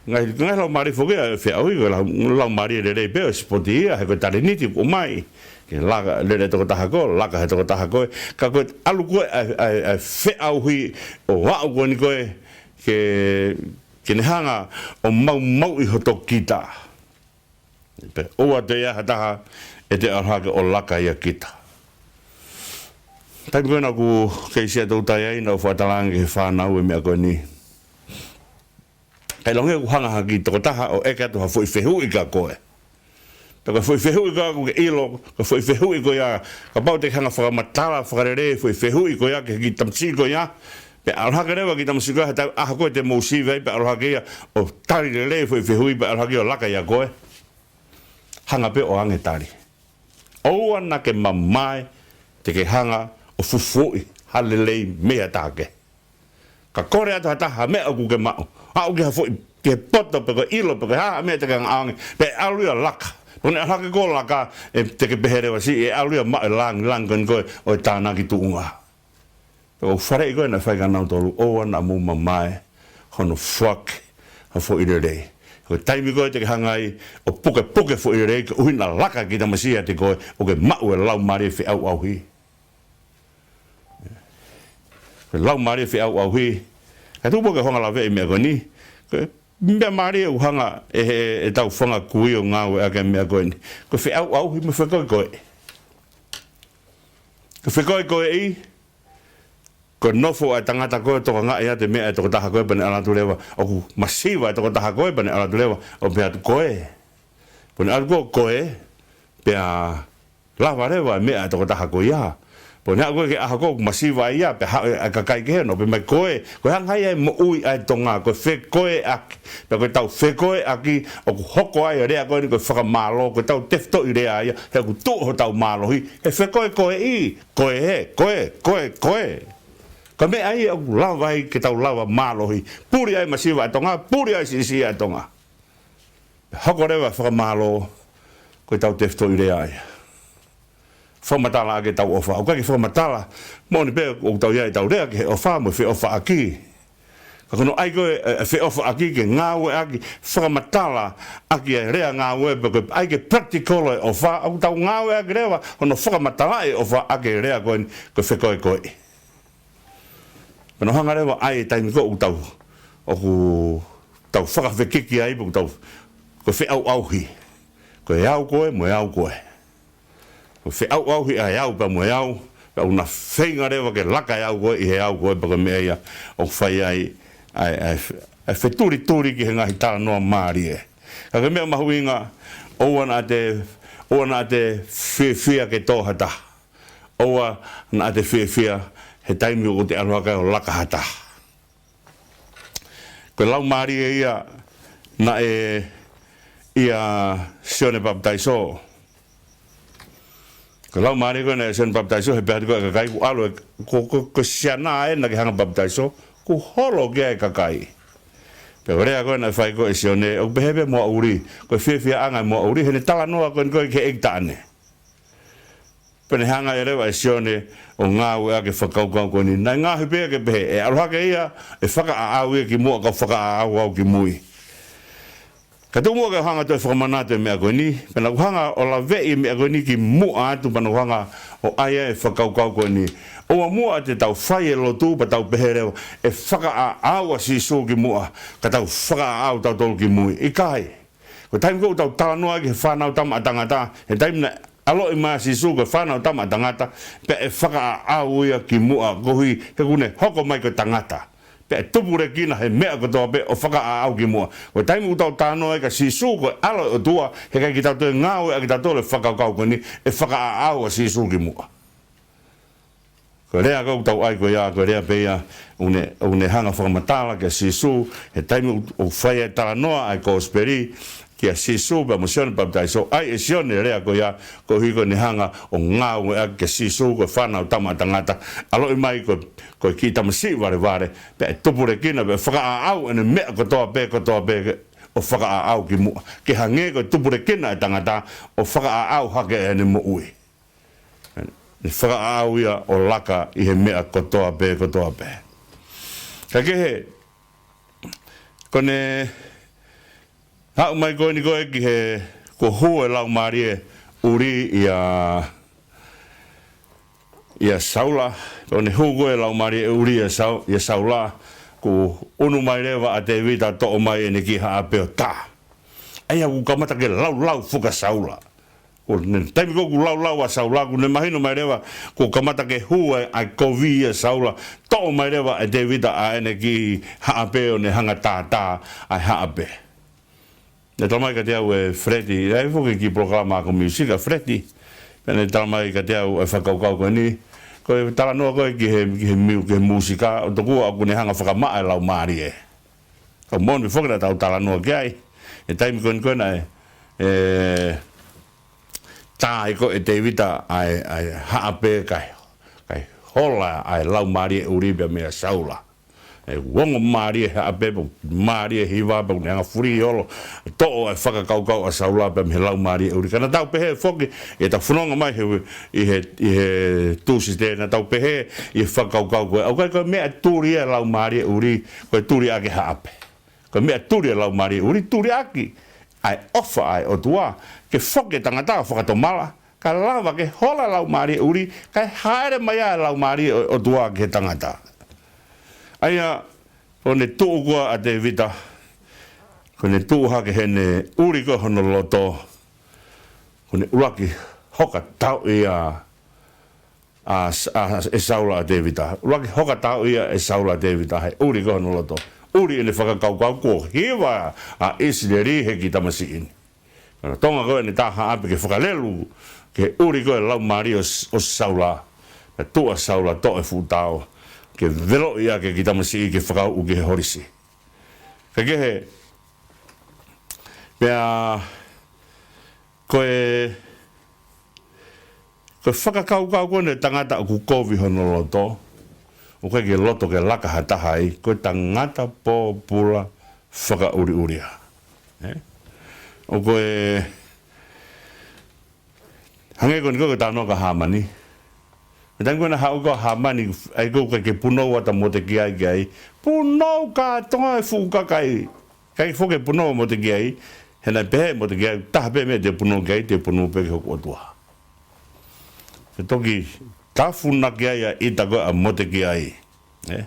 Ngaahi, ngaahi laumālie foki ʻa e feʻauhi, ko e lau, laumālie lelei pē ʻo e sipoti ia, he ko e talēniti ʻoku ʻomai. Ke laka, lele e tokotaha ko ē, laka he tokotaha ko ē. Ka ko e ʻalu ko ē ʻa e, ʻa e, ʻa e feʻauhi ʻo aʻu ko eni ko ē ke, ke ne hanga ʻo maumauʻi hoto kita. Pea ʻoua toe ʻi ai ha taha ʻe toe ʻalu hake ʻo laka ʻia kita. Taimi ko ē naʻa ku kei Siaʻatoutai ai, naʻa ku faʻa talaange ki he fānau e meʻa ko eni. ʻIkai lava ʻe au ke hanga ha kiʻi tokotaha ʻo ʻeke atu ha foʻi fehuʻi kia koe. Pea ko e foʻi fehuʻi ko ia ʻoku ke ʻilo, ko e foʻi fehuʻi ko ia, kapau te ke hanga ʻo fakamatala fakalelei e foʻi fehuʻi ko ia ki he kiʻi tamasiʻi ko ia, pea ʻalu hake leva e kiʻi tamasiʻi ko ia he taimi ʻaho ko ē te mou sivi ai, pea ʻalu hake ia ʻo tali lelei e foʻi fehuʻi, pea ʻalu hake ʻo laka ʻia koe. Hanga pē ʻo ʻoange e tali. ʻOua naʻa ke mamae te ke hanga ʻo fufuuʻi ha lelei mei ha taha kehe. Ka kole atu ha taha ha meʻa ʻoku ke maʻu, aʻu ki ha foʻi, ki he poto pe ko e ʻilo pe ko e hā ha meʻa te ke hanga ʻo ʻoange, pea ʻe ʻalu ia ʻo laka. Pea ko ʻene ʻalu hake ko ē ʻo laka, ʻe, te ke pehē leva siʻi ʻe ʻalu ia ʻo maʻu e lāngilangi ko ē ʻo e tānaki tuʻunga. Pea ʻoku faleʻi ko ē naʻe fai kia nautolu, ʻoua naʻa mou mamae hono foaki ha foʻi lelei. Ko e taimi ko ē te ke hanga ai ʻo pukepuke foʻi lelei koeʻuhi naʻa laka e kiʻi tamasiʻi ʻiate koe, ʻoku ke maʻu e laumālie feʻauʻauhi. Ko e laumālie feʻauʻauhi. Ka tuku muʻa ke u hanga ʻo laveʻi e meʻa ko eni. Ko e meʻa mālie ʻoku hanga ʻe he, ʻetau fanga kui ʻo ngāueʻaki e meʻa ko eni. Ko e feʻauʻauhi mo e fekoekoeʻi. Ko e fekoekoeʻi, ko e nofo ʻa e tangata ko ē ʻo tokangaʻi atu e meʻa ʻa e tokotaha ko ē pea ne ʻalu atu leva, ʻoku masiva e tokotaha ko ē pea ne ʻalu atu leva ʻo pehē atu ko ē. Pea ne ʻalu ko ē, pea lava leva e meʻa ʻa e tokotaha ko ia. Pea ne aʻu ko ē ki he ʻaho ko ē ʻoku masiva ai ia, pea haʻu e kakai kehe ʻo nofo mai ko ē, ko e hanga ia ʻe he moʻui ʻa e Tonga, ko e fekoeʻaki. Pea ko ʻetau fekoeʻaki, ʻoku hoko ai e lea ko eni ko e fakamālō, ko ʻetau tefitoʻi lea ia, he ʻoku tuʻu hotau mālohi he fekoekoeʻi, ko ē, ko ē, ko ē, ko ē. Ko e meʻa ia ʻoku lava ai ke tau lava mālohi, puli ai e masiva ʻa e Tonga, puli ai e siʻisiʻi ʻa e Tonga. Hoko leva e fakamālō, ko ʻetau tefitoʻi lea ia. Fakamatala ʻaki ʻetau ʻofa. ʻOku ʻikai ke fakamatala, moʻoni pē ʻoku tau ʻi ai ʻetau lea ki he ʻofa mo e feʻofaʻaki. Ka ko hono ʻai ko ē e, e feʻofaʻaki ke ngāueʻaki, fakamatala ʻaki e lea ngāue pe ko e ʻai ke practical e ʻofa, ʻoku tau ngāueʻaki leva hono fakamatalaʻi e ʻofa ʻaki e lea ko eni ko e fekoekoeʻi. Pea ne hanga leva ʻa e taimi ko ē ʻoku tau, ʻoku tau fakafekiki ai, pe ʻoku tau, ko e feʻauʻauhi. Ko e au ko ē mo e au ko ē. Ko e feʻauʻauhi ʻa e au pea mo e au, pea ʻoku na feinga leva ke laka e au ko ē ʻi he au ko ē, pea ko e meʻa ia ʻoku fai ai ʻa e, ʻa e fe-, ʻa e fetulituli ki he ngaahi talanoa mālie. Ka ko e meʻa mahuʻinga, ʻoua naʻa te, ʻoua naʻa te fiefia ke tō ha taha. ʻOua naʻa te fiefia he taimi ʻoku te ʻalu hake ai ʻo laka ha taha. Ko e laumālie ia naʻe ʻia Sione Papitaiso. Ko e laumālie ko ē naʻe ʻia Sione Papitaiso, he pehē atu ko ē ʻe he kakai kuo ʻalu e, ko, ko, ko e siana ena ke hanga ʻo papitaiso, kuo holo ki ai e kakai. Pea ko e lea ko ē naʻe fai ko ē ʻe Sione, ʻoku pehē pē mo ʻuli, ko e fiefiaʻanga mo ʻuli, heʻene talanoa ko eni ko ē ki he ʻeiki taʻane. Pea ne hanga ai leva ʻe Sione ʻo ngāueʻaki e fakakaukau ko eni. Naʻe ngaohi pē ia ke pehē, ʻe ʻalu hake ia, ʻe fakaʻaʻau ia ki muʻa, kau fakaʻaʻau au ki mui. Ka tuku muʻa ke u hanga atu ʻo fakamanatu e meʻa ko eni, pea naʻa ku hanga ʻo laveʻi e meʻa ko eni ki muʻa atu, pea naʻa ku hanga ʻo ʻai ai e fakakaukau ko eni. ʻOua muʻa te tau fai e lotu, pea tau pehē leva, ʻe fakaʻaʻau ʻa Sīsū ki muʻa, ka tau fakaʻaʻau tautolu ki mui. ʻIkai. Ko e taimi ko ē ʻoku tau talanoa ki he Fānautama ʻa Tangata, he taimi naʻe ʻaloʻi mai ai ʻa Sīsū ko e Fānautama ʻa Tangata, pea ʻe fakaʻaʻau ia ki muʻa koeʻuhi he ʻoku ne hoko mai ko e tangata. Pea ʻe tupulekina he meʻa kotoa pē ʻo fakaʻaʻau ki muʻa. Ko e taimi ʻoku tau talanoa ai kia Sīsū ko e ʻAlo ʻo e ʻOtua, he ʻikai ke tau toe ngāueʻaki tautolu e fakakaukau ko eni, ʻe fakaʻaʻau ʻa Sīsū ki muʻa. Ko e lea ko ē ʻoku tau ʻai ko ia, ko e lea pē ia ʻoku ne, ʻoku ne hanga ʻo fakamatala kia Sīsū, he taimi ʻoku, ʻoku fai ai e talanoa ʻa e kosipeli kia Sīsū pea mo Sione Papitaiso, ʻai ʻe Sione e lea ko ia, koeʻuhi ko ʻene hanga ʻo ngāueʻaki kia Sīsū ko e Fānautama ʻa Tangata, ʻaloʻi mai ko, ko e kiʻi tamasiʻi valevale, pea ʻe tupulekina, pea ʻe fakaʻaʻau ʻene meʻa kotoa pē, kotoa pē, ʻo fakaʻaʻau ki muʻa. Ke hangē ko e tupulekina e tangata, ʻo fakaʻaʻau hake ʻene moʻui. Ne fakaʻaʻau ia ʻo laka ʻi he meʻa kotoa pē, kotoa pē. Ka kehe, ko ʻene haʻu mai ko eni ko ē ki he, kuo hū e laumālie ʻuli ʻia, ʻia Saula, ko ʻene hū ko ē e laumālie ʻuli ʻia Sau-, ʻia Saula, kuo ʻunu mai leva ʻa Tēvita ʻo toʻo mai ʻene kiʻi haʻape ʻo tā. ʻA ia kuo kamata ke laulau foki ʻa Saula. Ko e taimi ko ē ʻoku laulau ai ʻa Saula, kuo ne mahino mai leva kuo kamata ke hū ai ʻa e kovi ʻia Saula, toʻo mai leva ʻe Tēvita ʻa ʻene kiʻi haʻape ʻo ne hanga ʻo tātā ʻa e haʻape. Naʻe talamai kiate au ʻe Fredi, ʻi ai foki e kiʻi polokalama ʻa e music ʻa Fredi. Pea naʻe talamai kiate au e fakakaukau ko eni, ko e talanoa ko ē ki he, ki he miu-, ki he musika, ʻo tokua ʻoku ne hanga ʻo fakamaʻa e laumālie. Ka moʻoni foki naʻa tau talanoa ki ai, he taimi ko eni ko ē naʻe, ʻe, tā ai ko ē ʻe Tēvita ʻa e, ʻa e haʻape kae, kae hola ʻa e laumālie ʻuli pea meia Saula. ʻE ongo mālie haʻape, pea mālie hiva, pea ne hanga fuliolo, toʻo ʻa e fakakaukau ʻa Saula pea mei he laumālie ʻuli. Ka naʻa tau pehē foki, ʻi heʻeta fononga mai he, ʻi he, ʻi he Tūsite, naʻa tau pehē ʻi he fakakaukau ko ē, ʻoku ʻikai ko e meʻa tuli ʻa e laumālie ʻuli, ko e tuli ʻaki e haʻape. Ko e meʻa tuli ʻa e laumālie ʻuli, tuli ʻaki ʻa e ʻofa ʻa e ʻOtua, ke foki e tangata ʻo fakatomala, kae lava ke hola e laumālie ʻuli, kae hāʻele mai ʻa e laumālie ʻo, ʻOtua ki he tangata. ʻA ia, ko ʻene tuʻu ko ē ʻa Tēvita, ko ʻene tuʻu hake heʻene ʻuli ko ē hono loto, ko ʻene ʻuluaki hoka tauʻi ʻa, ʻa, ʻa, ʻe Saula ʻa Tēvita. ʻUluaki hoka tauʻi ʻe Saula ʻa Tēvita, he ʻuli ko ē hono loto. ʻUli ʻene fakakaukau kuo hiva ʻa ʻIsileli he kiʻi tamasiʻi ni. Ka tonga ko ē ʻene tā haʻape ke fakalelu, ke ʻuli ko ē laumālie ʻo, ʻo Saula. Naʻe tuʻu ʻa Saula toʻo e fuʻu tao, ke veloʻi ʻa e kiʻi tamasiʻi ke fakauʻu ki he holisi. Ka kehe, pea ko e, ko e fakakaukau ko eni ʻa e tangata ʻoku kovi hono loto, ʻoku ʻikai ke loto ke laka ha taha ai, ko e tangata pōpula fakaʻuliʻulia. ʻE? ʻOku ʻi ai, hangē ko eni ko e talanoa kia Hāmani. He taimi ko ē naʻe haʻu ko ē ʻa Hāmani, ʻa ia ko ē ʻikai ke punou atu ʻa Motekiai ki ai. Punou kātoa e fuʻu kakai. ʻIkai foki ke punou ʻa Motekiai, he naʻe pehē ʻe Motekiai, taha pē meʻa te u punou ki ai, te u punou pē ki hoku ʻOtua. Pea toki tafunaki ai ʻa e ʻita ko ē ʻa Motekiai. ʻE?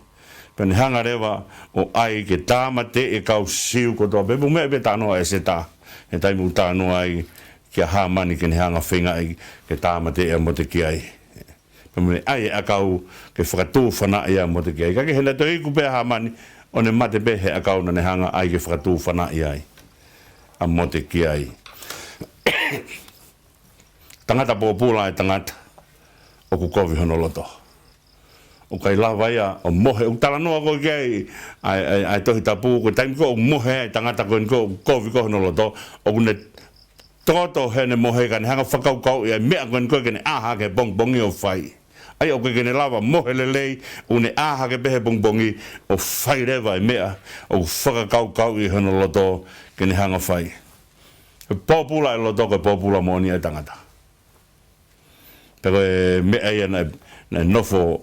Pea ne hanga leva ʻo ʻai ke tāmateʻi e kau Siu kotoa pē, pea mo e meʻa pē talanoa ʻa ʻEseta. He taimi ʻoku talanoa ai kia Hāmani ke ne hanga feingaʻi ke tāmateʻi ʻa Motekiai. Pea mo e ʻai e ʻakau ke fakatūfanaʻi ʻa Motekiai. Ka kehe naʻe toe iku pē ʻa Hāmani, ʻo ne mate pē he ʻakau naʻa ne hanga ʻai ke fakatūfanaʻi ai ʻa Motekiai. Tangata pōpula ʻa e tangata ʻoku kovi hono loto. ʻOku ʻikai lava ia ʻo mohe, ʻoku talanoa ko ē ki ai ʻa e, ʻa e, ʻa e Tohi Tapu, ko e taimi ko ē ʻoku mohe ai e tangata ko eni ko ē ʻoku kovi ko ē hono loto, ʻoku ne toto heʻene mohe ka ne hanga fakakaukauʻi ʻa e meʻa ko eni ko ē ke ne ʻā hake he pongipongi ʻo fai. ʻA ia ʻoku ʻikai ke ne lava mohe lelei, ʻoku ne ʻā hake pē he pongipongi ʻo fai leva e meʻa ʻoku fakakaukauʻi hono loto ke ne hanga fai. Ko e pōpula e loto, ko e pōpula moʻoni ʻa e tangata. Pea ko e meʻa ia naʻe, naʻe nofo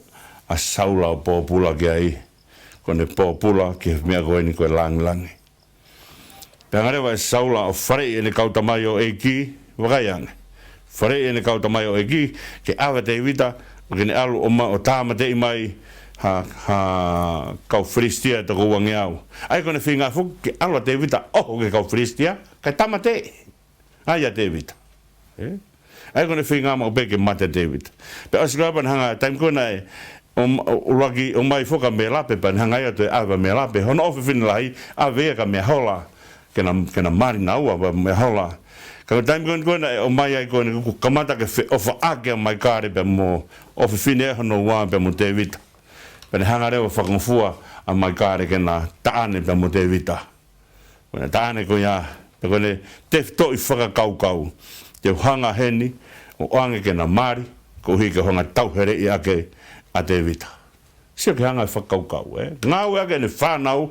ʻa Saula ʻo pōpula ki ai, ko ʻene pōpula ki he meʻa ko eni ko e langilangi. Pea hanga leva ʻe Saula ʻo faleʻi ʻene kau tamaioʻeiki, vakai ange. Faleʻi ʻene kau tamaioʻeiki, ke ʻave ʻa Tēvita, ʻo ke ne ʻalu ʻo ma-, ʻo tāmateʻi mai ha, ha kau Filisitia ʻe toko uangeau. ʻA ia ko ʻene feinga foki ke ʻalu ʻa Tēvita ʻo ʻoho ki he kau Filisitia, kae tāmateʻi ai ʻa Tēvita. ʻE? ʻA ia ko ʻene feinga maʻu pē ke mate ʻa Tēvita. Pea ʻosi ko ia pea ne hanga, taimi ko ē naʻe, ʻo, ʻo, ʻuluaki, ʻomai foki ʻa Melape pea ne hanga ia ʻo toe ʻave ʻa Melape. Hono ʻofefine lahi, ʻave ia kia Meahola. Ke na, ke na mali naua pea Meahola. Ka ko e taimi ko ē ko ē naʻe ʻomai ai ko ē kuo kamata ke feʻofaʻaki ʻa Maikale pea mo e ʻofefine hono ua pea mo Tēvita. Pea ne hanga leva ʻo fakangofua ʻa Maikale ke na taʻane pea mo Tēvita. Ko ʻene taʻane ko ia, pea ko ʻene tefitoʻi fakakaukau. Te u hanga heni, ʻo ʻoange ke na mali, koeʻuhi ke u hanga tauheleʻi ʻaki ʻa Tēvita. Sio ki he anga e fakakaukau, ʻe? Ngāueʻaki ʻene fānau,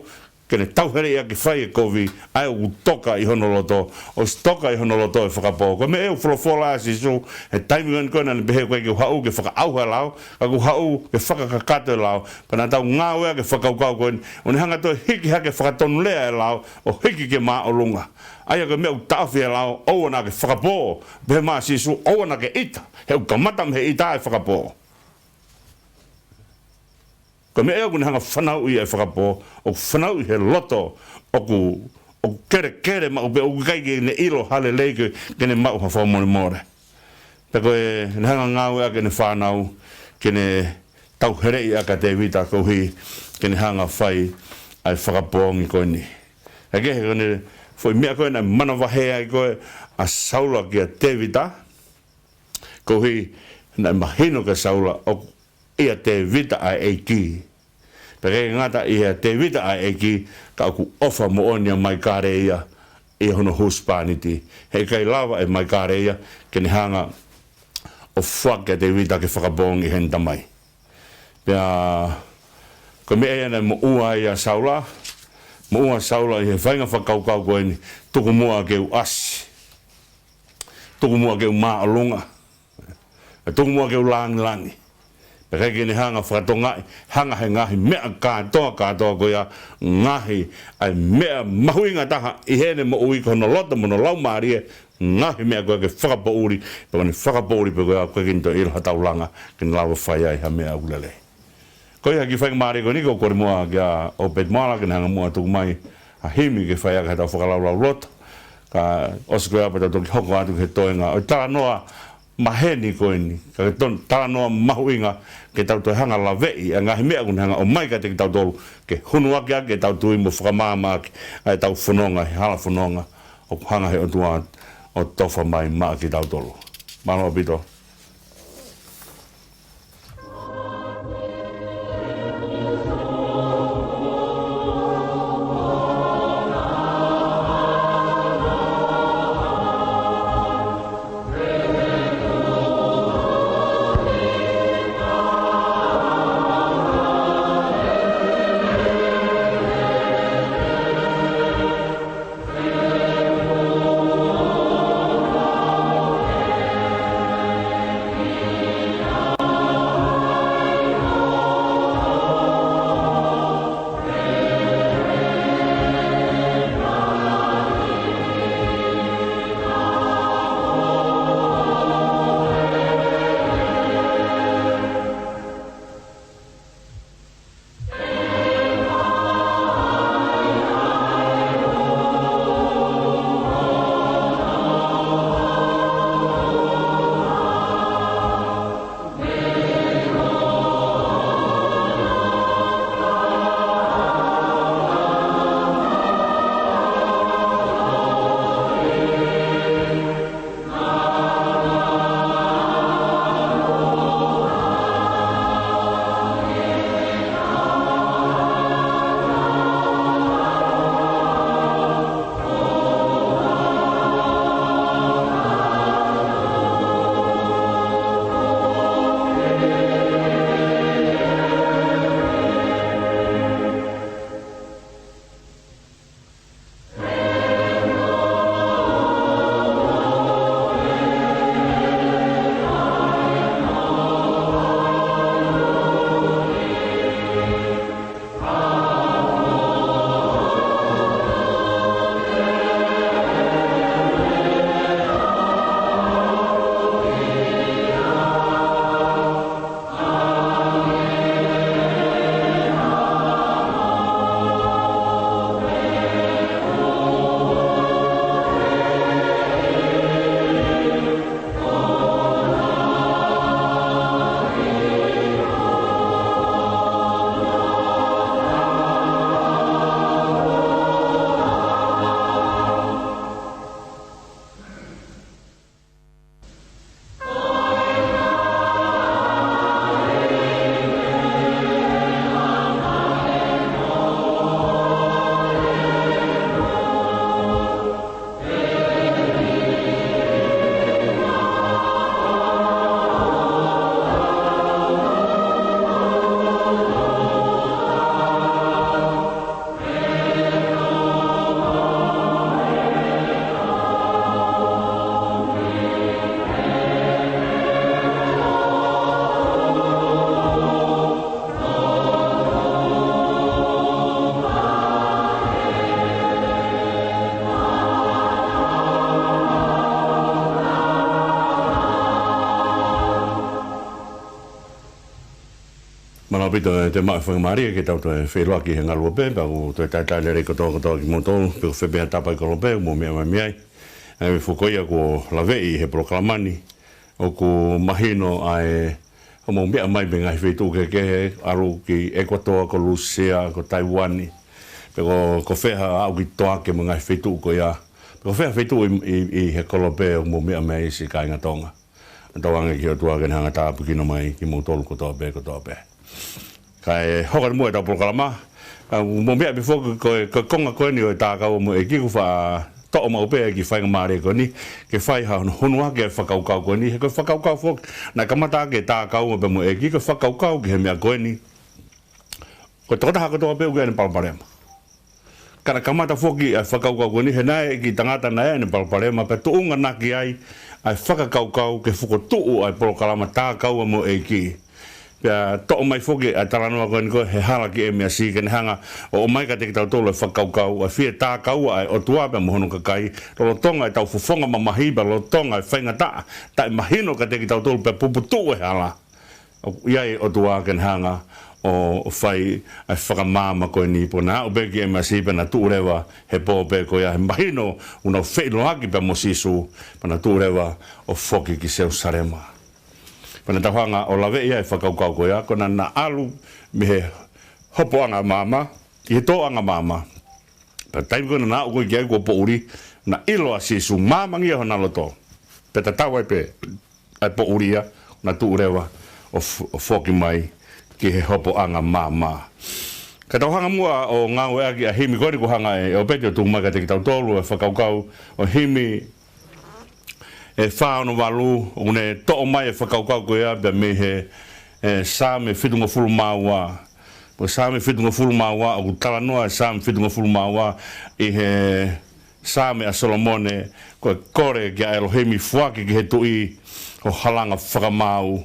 ke ne tauheleʻi ʻaki fai e kovi, ʻa ia ʻoku toka ʻi hono loto, ʻosi toka ʻi hono loto e fakapō. Ko e meʻa ʻoku folofola ʻa Sīsū, he taimi ko eni ko ē naʻa ne pehē ʻoku ʻikai ke u haʻu ke fakaʻauha e lao, ka ʻoku ou haʻu ke fakakakato e lao, pea naʻa tau ngāueʻaki e fakakaukau ko eni, ʻo ne hanga ʻo toe hiki hake fakatonulea e lao, ʻo hiki ki māʻolunga. ʻA ia ko e meʻa ʻoku taʻofi e lao, ʻoua naʻa ke fakapō, pehē mai ʻa Sīsū, ʻoua naʻa ke ʻita, he ʻoku kamata mei he ʻita e fakapō. Ko e meʻa ia ʻoku ne hanga fanauʻi e fakapō, ʻoku fanauʻi he loto, ʻoku, ʻoku kelekele maʻu pē, ʻoku ʻikai ke ne ʻilo ha lelei ke, ke ne maʻu ha fakamolemole. Pea ko ʻene hanga ngāueʻaki ʻene fānau, ke ne tauheleʻi ʻaki ʻa Tēvita koeʻuhi, ke ne hanga fai ʻa e fakapoongi ko eni. Ka kehe ko ʻene foʻi meʻa ko ē naʻe manavahē ai ko ē ʻa Saula kia Tēvita, koeʻuhi naʻe mahino kia Saula ʻoku ʻia Tēvita ʻa e ʻEiki. Pea ʻikai ngata ʻia Tēvita ʻa e ʻEiki, ka ʻoku ʻofa moʻoni ʻa Maikale ia ʻi hono husepāniti. He ʻikai lava ʻe Maikale ia ke ne hanga ʻo foaki ʻa Tēvita ke fakapoongi ʻe heʻene tamai. Pea ko e meʻa ia naʻe moʻua ai ʻa Saula, moʻua ʻa Saula ʻi he faʻahinga fakakaukau ko eni, tuku muʻa ke u ʻasi, tuku muʻa ke u māʻolunga, tuku muʻa ke u langilangi. Pea ʻikai ke ne hanga ʻo fakatokangaʻi, hanga he ngaahi meʻa kātoa, kātoa ko ia, ngaahi, ʻa e meʻa mahuʻinga taha ʻi heʻene moʻui, ko hono loto mo hono laumālie, ngaahi meʻa ko ia ke fakapoʻuli, pea ko ʻene fakapoʻuli pē ko ia, ʻoku ʻikai ke ne toe ʻilo ha taulanga ke ne lava ʻo fai ai ha meʻa ʻoku lelei. Ko ia, ki he faingamālie ko eni, ʻoku ou kole muʻa kia ʻOpeti Moala ke ne hanga muʻa ʻo tuku mai ha himi ke fai ʻaki haʻatau fakalaulauloto. Kae ʻosi ko ia pea tau toki hoko atu ki he toenga ʻo e talanoa maheni ko eni, ka ko e talanoa mahuʻinga ke tau toe hanga ʻo laveʻi ʻa e ngaahi meʻa ʻoku ne hanga ʻo ʻomai kiate kitautolu, ke hunuaki ʻaki ʻetau tui mo fakamaama ʻaki ʻa ʻetau fononga he hala fononga ʻoku hanga he ʻOtua ʻo tofa mai maʻa kitautolu. Mālō ʻaupito. Mālō ʻaupito e te maʻu faingamālie ke tau toe feʻiloaki he ngaluope, pea ʻoku ou toe talitali lelei kotokotoa kimoutolu, pe ko fē pē ha tapa ʻi kolope ʻoku mou meʻa mai mei ai. ʻA ia ʻoku ou fakaʻamu ia kuo laveʻi he polokalama ni, ʻoku mahino ʻa e, ʻoku mou meʻa mai mei he ngaahi feituʻu kehekehe, ʻalu ki ʻEkuatoa, ko Lūsia, ko Taiuani, pe ko, ko fē ha aʻu ki Toake mo e ngaahi feituʻu ko ia, pe ko fē ha feituʻu ʻi, ʻi, ʻi he kolope ʻoku mou meʻa mai ai siʻi kāinga Tonga. Tauange ki he ʻOtua ke ne hanga ʻo tāpuekina mai kimoutolu kotoa pē, kotoa pē. Kae hoko atu muʻa ʻetau polokalama. ʻA, mou meʻa pē foki ko e, ko e konga ko eni ʻo e tākau mo e kiku fa toʻo maʻu pē e kiʻi faingamālie ko eni ke fai ha hono hunuaki e fakakaukau ko eni, he ko e fakakaukau foki naʻe kamata ʻaki e takaua pea mo e ʻEiki, ko e fakakaukau ki he meʻa ko eni. Ko e tokotaha kotoa pē ʻoku ʻi ai ʻene palopalema. Ka naʻe kamata foki ʻa e fakakaukau ko eni he naʻe ʻi ai e kiʻi tangata naʻe ʻi ai ʻene palopalema, pea tuʻunga naʻe ʻi ai ʻa e fakakaukau ke fokotuʻu ʻa e polokalama takaua mo e ʻEiki. Pea toʻo mai foki ʻa e talanoa ko eni ko e he hala ki ʻEmesi ke ne hanga ʻo ʻomai kiate kitautolu e fakakaukau ʻa e fie takaua ʻa e ʻOtua pea mo hono kakai, lolotonga ʻetau fofonga mamahi pea lolotonga e faingataʻa taʻemahino kiate kitautolu pea puputuʻu e hala. ʻOku ʻi ai e ʻOtua ke ne hanga ʻo, ʻo fai ʻa e fakamaama ko eni, pea naʻe aʻu pē ki ʻEmesi pea naʻe tuʻu leva he pō pē ko ia he mahino ʻoku nau feʻiloaki pea mo Sīsū, pea naʻe tuʻu leva ʻo foki ki Selusalema. Pea naʻa tau hanga ʻo laveʻi ʻa e fakakaukau ko ia, ko ʻena naʻe ʻalu mei he hopoʻanga maama, ʻi he tōʻanga maama. Pea taimi ko ē naʻa nau aʻu ko ē ki ai kuo poʻuli, naʻe ʻilo ʻa Sīsū, māmangia hona loto. Pea tatau ai pē ʻa e poʻuli ia, naʻe tuʻu leva ʻo f-, ʻo foki mai ki he hopoʻanga maama. Ka tau hanga muʻa ʻo ngāueʻaki ʻa e himi ko eni kuo hanga ʻe ʻOpeti ʻo tuku mai kiate kitautolu e fakakaukau ʻo e himi ʻe fā ono valu, ʻoku ne toʻo mai e fakakaukau ko ia pea mei he, ʻe, Saame fitungofulu mā ua. Ko e Saame fitungofulu mā ua, ʻoku talanoa e Saame fitungofulu mā ua ʻi he Saame ʻa Solomone, ko e kole kia ʻElohimi, foaki ki he tuʻi hoʻo halanga fakamaau,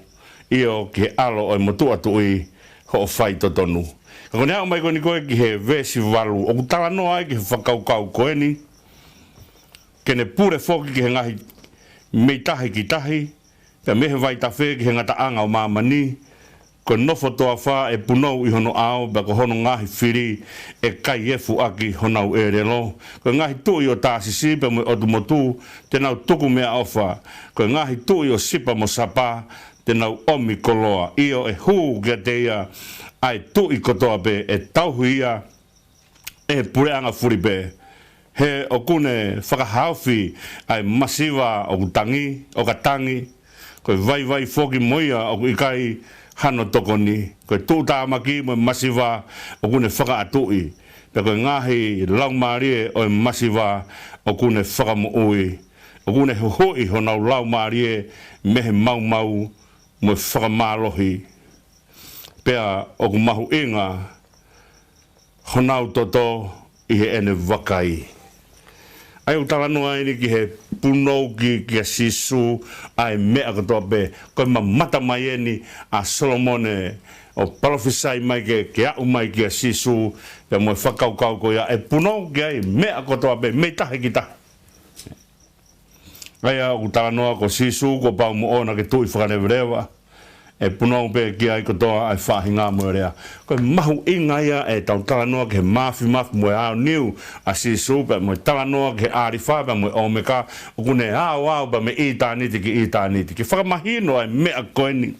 ʻio ki he ʻalo ʻo e motuʻa tuʻi hoʻo faitotonu. Ka ko ʻene aʻu mai ko eni ko ē ki he veesi valu, ʻoku talanoa ai ki he fakakaukau ko eni, ke ne pule foki ki he ngaahi mei tahi ki tahi, pea mei he vaitafe ki he ngataʻanga ʻo māmani, ko e nofo toafa ʻe punou ʻi hono ʻao, pea ko hono ngaahi fili ʻe kai efu ʻaki honau ʻelelo. Ko e ngaahi tuʻi ʻo Tāsisi pea mo e ʻotu motu te nau tuku meʻaʻofa, ko e ngaahi tuʻi ʻo Sipa mo Sapa te nau ʻomi koloa. ʻIo, ʻe hū kiate ia ʻa e tuʻi kotoa pē, ʻe tauhi ia ʻe he puleʻanga fulipē. He ʻoku ne fakahaofi ʻa e masiva ʻoku tangi, ʻoka tangi, ko e vaivai foki mo ia ʻoku ʻikai hano tokoni. Ko e tuʻutāmaki mo e masiva ʻoku ne fakaʻatuʻi, pea ko e ngaahi laumālie ʻo e masiva ʻoku ne fakamoʻui. ʻOku ne huhuʻi honau laumālie mei he maumau mo e fakamālohi, pea ʻoku mahuʻinga honau toto ʻi heʻene vakai. ʻA ia ʻoku talanoa eni ki he punou ki, kia Sīsū ʻa e meʻa kotoa pē. Ko e mamata mai eni ʻa Solomone ʻo palofisai mai ke, ke aʻu mai kia Sīsū, pea mo e fakakaukau ko ia ʻe punou ki ai meʻa kotoa pē, mei tahi ki tahi. ʻA ia ʻoku talanoa ko Sīsū kuo pau moʻona ke tuʻi fakaleveleva, ʻe punou pē ki ai kotoa ʻa e faʻahinga mo e lea. Ko e mahuʻinga ia ʻetau talanoa ki he māfimafi mo e aoniu ʻa Sīsū, pea mo e talanoa ki he ʻĀlifa pea mo e ʻŌmeka, ʻoku ne aoao pea mei ʻitāniti ki ʻitāniti, ke fakamahino ʻa e meʻa ko eni.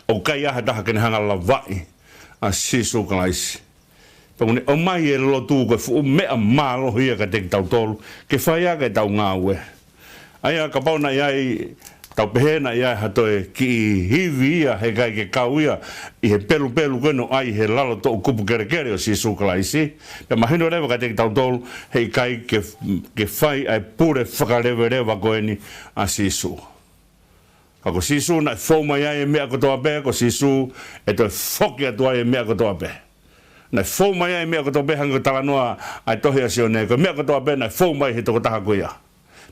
ʻOku ʻikai ha taha ke ne hanga lavaʻi ʻa Sīsū Kalaisi. Pea ʻoku ne ʻomai e lotu ko e fuʻu meʻa mālohi ia kiate kitautolu ke fai ʻaki ʻetau ngāue. ʻA ia kapau naʻe ʻi ai, tau pehē naʻe ʻi ai ha toe kiʻi hivi ia he ʻikai ke kau ia ʻi he pelupelu ko ē naʻe ʻi he lalo toʻukupu kelekele ʻo Sīsū Kalaisi, pea mahino leva kiate kitautolu he ʻikai ke, ke fai ʻa e pule fakaleveleva ko eni ʻa Sīsū. Ka ko Sīsū naʻe fou mai ai e meʻa kotoa pē, ko Sīsū ʻe toe foki atu ai e meʻa kotoa pē. Naʻe fou mai ai e meʻa kotoa pē, hangē ko e talanoa ʻa e tohi ʻa Sione, ko e meʻa kotoa pē naʻe fou mai he tokotaha ko ia.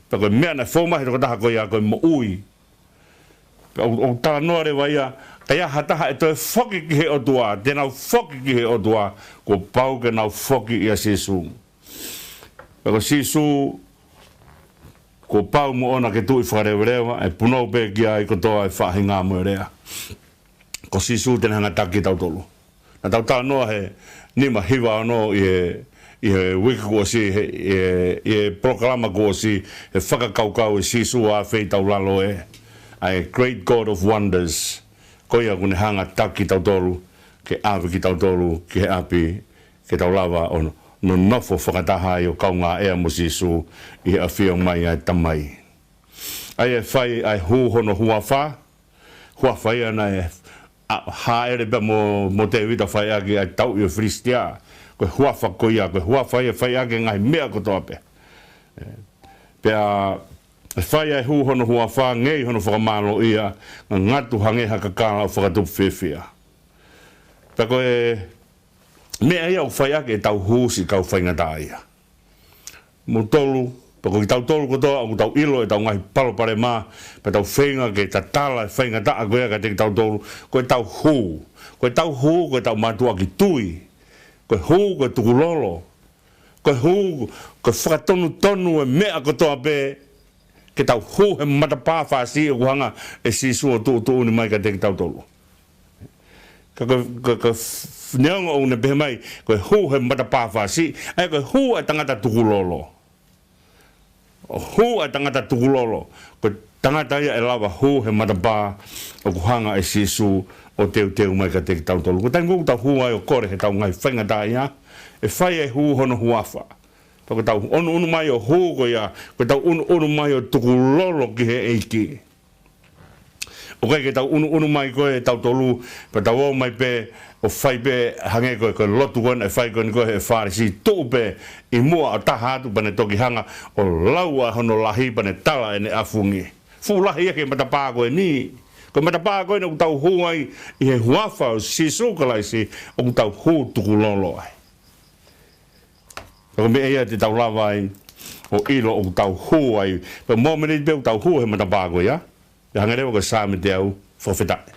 Pea ko e meʻa naʻe fou mai he tokotaha ko ia ko e moʻui. Pea ʻoku, ʻoku talanoa leva ia, ka ʻi ai ha taha ʻe toe foki ki he ʻOtua, te nau foki ki he ʻOtua, kuo pau ke nau foki ʻia Sīsū. Pea ko Sīsū, kuo pau moʻona ke tuʻi fakaleveleva, ʻe punou pē ki ai kotoa e faʻahinga mo e lea. Ko Sīsū te ne hanga taki kitautolu. Naʻa tau talanoa he nima hiva ono ʻi he, ʻi he uike kuo ʻosi, he, ʻi he, ʻi he polokalama kuo ʻosi, he fakakaukau ʻe Sīsū ʻa e feitaulalo ē, ʻa e Great God of Wonders. Ko ia ʻoku ne hanga taki kitautolu, ke ʻave kitautolu ki he ʻapi, ke tau lava ʻo nonofo fakataha ai ʻo kaungā ʻea mo Sīsū ʻi he ʻafio mai ʻa e Tamai. ʻA ia ʻe fai ʻa e hū hono huafa, huafa ia naʻe, ʻa, hāʻele pea mo, mo Tēvita fai ʻaki ʻa e tauʻi ʻo e Filisitia. Ko e huafa ko ia, ko e huafa ia fai ʻaki e ngaahi meʻa kotoa pē. Pea ʻe fai ʻa e hū hono huafa, ngei hono fakamālōʻia, ngangatu hangē ha kakala ʻoku fakatupu fiefia. Pea ko e meʻa ia ʻoku fai ʻaki ʻetau hū, siʻi kau faingataʻaʻia. Mou tolu, pea ko kitautolu kotoa ʻoku tau ʻilo ʻetau ngaahi palopalema, pea tau feinga ke tatala e faingataʻa ko ia kiate kitautolu, ko ʻetau hū. Ko ʻetau hū, ko ʻetau mātuʻaki tui. Ko e hū, ko e tukulolo. Ko e hū, ko e fakatonutonu e meʻa kotoa pē, ke tau hū he matapā fāsiʻi ʻoku hanga ʻe Sīsū ʻo tuʻutuʻuni mai kiate kitautolu. Ka ko, ko, ko f-, neongo ʻoku ne pehē mai, ko e hū he matapā fāsiʻi, ʻa ia ko e hū ʻa e tangata tukulolo. ʻO hū ʻa e tangata tukulolo, ko e tangata ia ʻe lava hū he matapā ʻoku hanga ʻe Sīsū ʻo teuteu mai kiate kitautolu. Ko e taimi ʻoku tau hū ai ʻo kole heʻetau ngaahi faingataʻaʻia, ʻe fai e hū hono huafa. Pea ko ʻetau ʻunuʻunu mai ʻo hū ko ia, ko ʻetau ʻunuʻunu mai ʻo tukulolo ki he ʻEiki. ʻOku ʻikai ke tau ʻunuʻunu mai ko ē ʻe tautolu, pea tau ō mai pē, ʻo fai pē, hangē ko e, ko e lotu ko ē naʻe fai ko eni ko ē ʻe he Fālesi, tuʻu pē ʻi muʻa ʻo taha atu pea ne toki hanga ʻo lau ʻa hono lahi pea ne tala ʻene ʻafungi. Fuʻu lahi ia ki he matapā ko eni. Ko e matapā ko eni ʻoku tau hū ai ʻi he huafa ʻo Sīsū Kalaisi, ʻoku tau hū tukulolo ai. Ko e meʻa ia te tau lava ai ʻo ʻilo ʻoku tau hū ai. Pea mo meni pē ʻoku tau hū he matapā ko ia. Pea hangē leva ko e Saame teau, fakafetaʻi.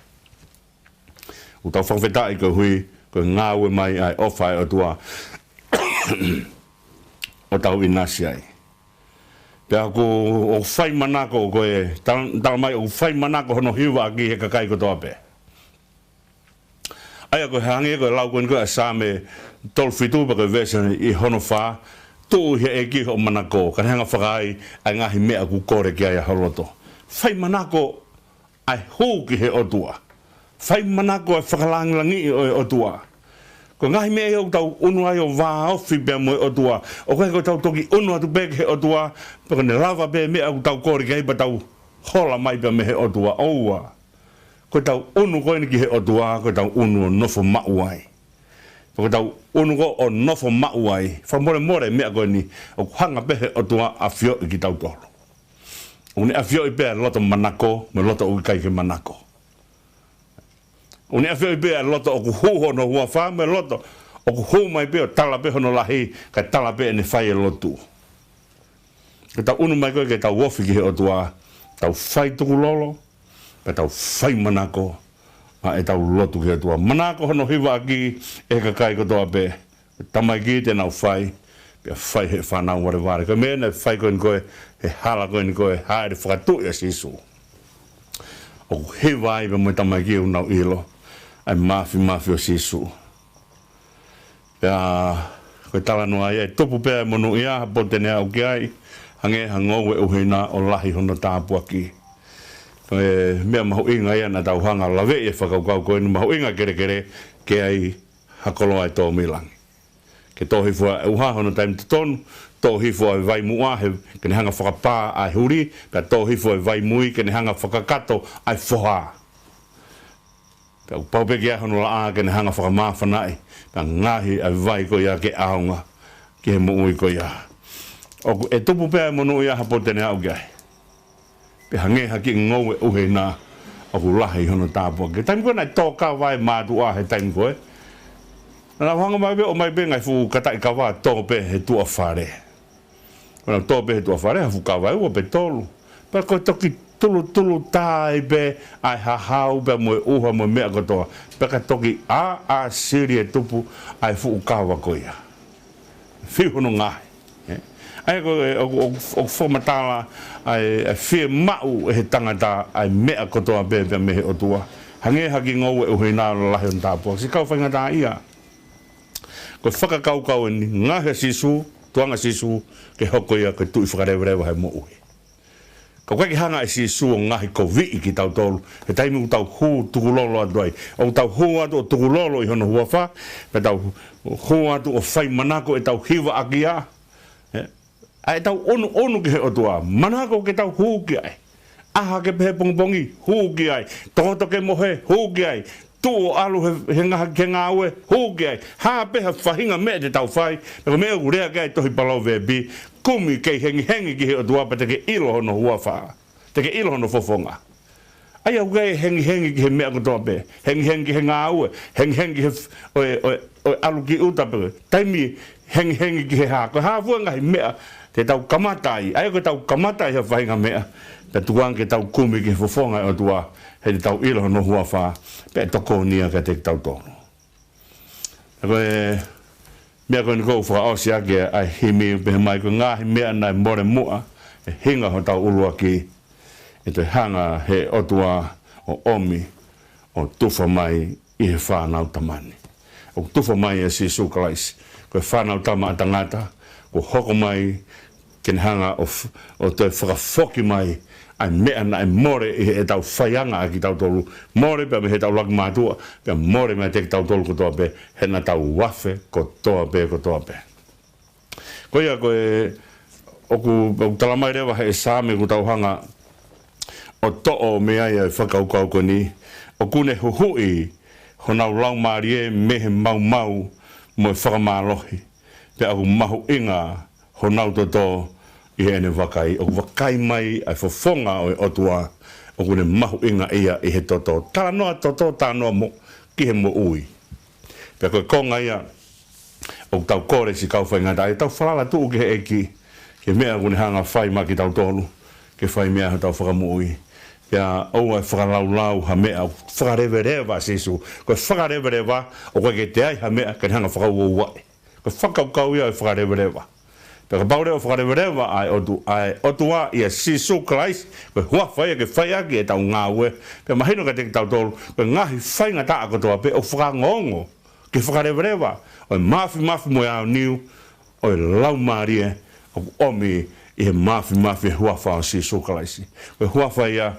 ʻOku tau fakafetaʻi koeʻuhi ko e ngāue mai ʻa e ʻofa ʻa e ʻOtua ʻo tau ʻinasi ai. Pea ʻoku, ʻoku fai manako ko e, tala, tala mai ʻoku fai manako hono hivaʻaki he kakai kotoa pē. ʻA ia ko e hangē ko e lau ko eni ko ē ʻa e Saame tolu fitu pea ko e veesi ʻi hono fā, tuʻu ʻi he ʻEiki hoʻo manako, ka ne hanga fakaai ʻa e ngaahi meʻa ʻoku kole ki ai ʻa ho loto. Fai manako ʻa e hū ki he ʻOtua. Fai manako ʻa e fakalāngilangiʻi ʻo e ʻOtua. Ko e ngaahi meʻa ia ʻoku tau ʻunu ai ʻo vāofi pea mo e ʻOtua. ʻOku ʻikai ko ʻetau toki ʻunu atu pē ki he ʻOtua, pea ko ʻene lava pē meʻa ʻoku tau kole ki ai pea tau hola mai pea mei he ʻOtua. ʻOua. Ko ʻetau ʻunu ko eni ki he ʻOtua, ko ʻetau ʻunu ʻo nofo maʻu ai. Pea ko ʻetau ʻunu ko ē ʻo nofo maʻu ai, fakamolemole meʻa ko eni, ʻoku hanga pē he ʻOtua ʻo ʻafioʻi kitautolu. ʻOku ne ʻafioʻi pē ʻa e loto manako, mo e loto ʻoku ʻikai ke manako. ʻOku ne ʻafioʻi pē ʻa e loto ʻoku hū hono huafa, mo e loto ʻoku hū mai pē ʻo tala pē hono lahi, kae tala pē ʻene fai e lotu. Ke tau ʻunu mai ko ē ke tau ofi ki he ʻOtua, tau fai tukulolo, pea tau fai manako, ʻa ʻetau lotu ki he ʻOtua. Manako hono hivaʻaki ʻe he kakai kotoa pē, tamaiki te nau fai, pea fai he fānau valevale. Ko e meʻa naʻe fai ko eni ko ē, he hala ko eni ko ē, hāʻele fakatuʻi ʻa Sīsū. ʻOku hiva ai pea mo e tamaiki ʻoku nau ʻilo ʻa e māfimafi ʻo Sīsū. Pea ko e talanoa ia, ʻe tupu pē ʻa e monūʻia ha potu te ne aʻu ki ai, hangē ha ngoue ʻuhina ʻo lahi hono tāpuaki. Ko e meʻa mahuʻinga ia naʻa tau hanga ʻo laveʻi e fakakaukau ko eni, mahuʻinga kelekele ke ʻi ai ha koloa ʻe tō mei langi. Ke tō hifo ʻa e ʻuha hono taimi totonu, tō hifo ʻa e vai muʻa he, ke ne hanga fakapā ʻa e huli, pea tō hifo ʻa e vai mui, ke ne hanga fakakato ʻa e foha. Pea ʻoku pau pē ke ʻi ai hono laʻā ke ne hanga fakamāfanaʻi, pea ngaohi ʻa e vai ko ia ke ʻaonga ki he moʻui ko ia. ʻOku, ʻe tupu pē ʻa e monūʻia ha potu te ne aʻu ki ai. Pea hangē ha kiʻi ngoue ʻuhina ʻoku lahi hono tāpuaki. Taimi ko ē naʻe tō kava ai e mātuʻa he taimi ko ē, naʻa nau hanga mai pē ʻo ʻomai pē ngaahi fuʻu kataʻi kava ʻo tō pē he tuʻa fale. Ko ʻenau tō pē he tuʻa fale, ha fuʻu kava ʻe ua pe tolu. Pea ko e toki tulutulutā ai pē ʻa e hahau pea mo e ʻuha mo e meʻa kotoa. Pea ka toki ʻāʻā sili e tupu ʻa e fuʻu kava ko ia. Fiu hono ngaohi. ʻE? ʻA ia ko e, ʻoku, ʻoku, ʻoku fakamatala ʻa e, ʻa e fiemaʻu ʻe he tangata ʻa e meʻa kotoa pē, pea mei he ʻOtua. Hangē ha kiʻi ngoue ʻuhina ʻoku lahi hono tāpuaki. Siʻi kau faingataʻaʻia. Ko e fakakaukau eni, ngaohi ʻa Sīsū, tukuange ʻa Sīsū ke hoko ia ko e Tuʻi fakaleveleva he moʻui. Ka ʻoku ʻikai ke hanga ʻe Sīsū ʻo ngaohikoviʻi kitautolu he taimi ʻoku tau hū tukulolo atu ai. ʻOku tau hū atu ʻo tukulolo ʻi hono huafa, pea tau hū atu ʻo fai manako ʻetau hivaʻaki ia. ʻE, ʻa ʻetau ʻunuʻunu ki he ʻOtua, manako ke tau hū ki ai. ʻAho ke pehē pongipongi, hū ki ai. Tokoto ke mohe, hū ki ai. tuʻu ʻo ʻalu he, he ngā-, he ngāue, hū ki ai. Hā pē ha faʻahinga meʻa te tau fai, pea ko e meʻa ʻoku lea ki ai e tohi Palōveepi, kumi kei hengihengi ki he ʻOtua pea te ke ʻilo hono huafa. Te ke ʻilo hono fofonga. ʻA ia ʻoku ʻikai hengihengi ki he meʻa kotoa pē. Hengihengi ki he ngāue, hengihengi ki he f-, ʻo e, ʻo e, ʻo e ʻalu ki ʻuta pē. Taimi hengihengi ki he hā. Ko e hā fua e ngaahi meʻa te tau kamata ai. ʻA ia ko ʻetau kamata ai ha faʻahinga meʻa, pea tuku ange ke tau kumi ki he fofonga ʻo e ʻOtua, he te tau ʻilo hono huafa, pea ʻe tokoni ia kiate kitautolu. Ko e meʻa ko eni ʻoku ou fakaʻosi ʻaki ʻa e himi, pehē mai: Ko e ngaahi meʻa naʻe mole muʻa ʻi he hinga hotau ʻuluaki, ʻe toe hanga ʻe he ʻOtua ʻo ʻomi ʻo tufa mai ʻi he Fānautama ni. ʻOku tufa mai ʻa Sīsū Kalaisi, ko e Fānautama ʻa Tangata, kuo hoko mai ke ne hanga ʻo f-, ʻo toe fakafoki mai ʻa e meʻa naʻe mole ʻi heʻetau faianga ʻa kitautolu. Mole pea mei heʻetau laki mātuʻa, pea mole meiate kitautolu kotoa pē, he naʻa tau afe kotoa pē, kotoa pē. Ko ia ko e, ʻoku, ʻoku tala mai leva ʻe he Saame ʻoku tau hanga ʻo toʻo mei ai ʻa e fakakaukau ko eni: ʻOku ne huhuʻi honau laumālie mei he maumau mo e fakamālohi, pea ʻoku mahuʻinga honau toto ʻi heʻene vakai. ʻOku vakai mai ʻa e fofonga ʻo e ʻOtua, ʻoku ne mahuʻinga ia ʻi he toto. Talanoa toto, talanoa mo-, ki he moʻui. Pea ko e konga ia ʻoku tau kole siʻi kau faingataʻa ia, tau falala tuʻu ki he ʻEiki, ki he meʻa ʻoku ne hanga ʻo fai maʻa kitautolu, ke fai mei ai hotau fakamoʻui. Pea ʻoua ʻe fakalaulau ha meʻa, ʻoku fakaleveleva ʻa Sīsū. Ko e fakaleveleva, ʻoku ʻikai ke toe ʻi ai ha meʻa ke ne hanga ʻo fakauouaʻi. Ko e fakakaukau ia ʻo e fakaleveleva. Pea kapau leva ʻoku fakaleveleva ʻa e ʻOtu-, ʻa e ʻOtua ʻia Sīsū Kalaisi, ko e huafa ia ke fai ʻaki ʻetau ngāue. Pea mahino kiate kitautolu, ko e ngaahi faingataʻa kotoa pē ʻoku fakaongoongo ki he fakaleveleva ʻo e māfimafi mo e aoniu ʻo e Laumālie, ʻoku ʻomi ʻi he māfimafi ʻo e huafa ʻo Sīsū Kalaisi. Ko e huafa ia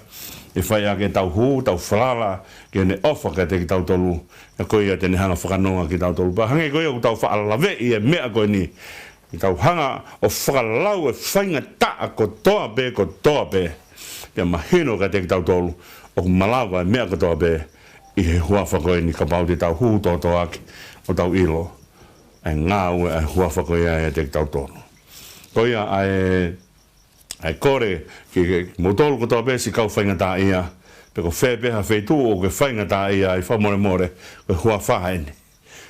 ʻe fai ʻaki ʻetau hū, tau falala ki heʻene ʻofa kiate kitautolu, ʻa ia ko ia te ne hanga ʻo fakanonga kitautolu. Pea hangē ko ia ʻoku tau faʻa laveʻi ʻa e meʻa ko eni, ʻi heʻetau hanga ʻo fakalau ʻa e faingataʻa kotoa pē, kotoa pē, pea mahino kiate kitautolu ʻoku malava ʻa e meʻa kotoa pē ʻi he huafa ko eni, kapau te tau hū tōtōaki ʻo tau ʻilo ʻa e ngāue ʻa e huafa ko ia ʻiate kitautolu. Ko ia ʻa e, ʻa e kole ki, kimoutolu kotoa pē siʻi kau faingataʻa ia, pe ko fē pē ha feituʻu ʻoku ke faingataʻa ai, fakamolemole, ko e huafa eni.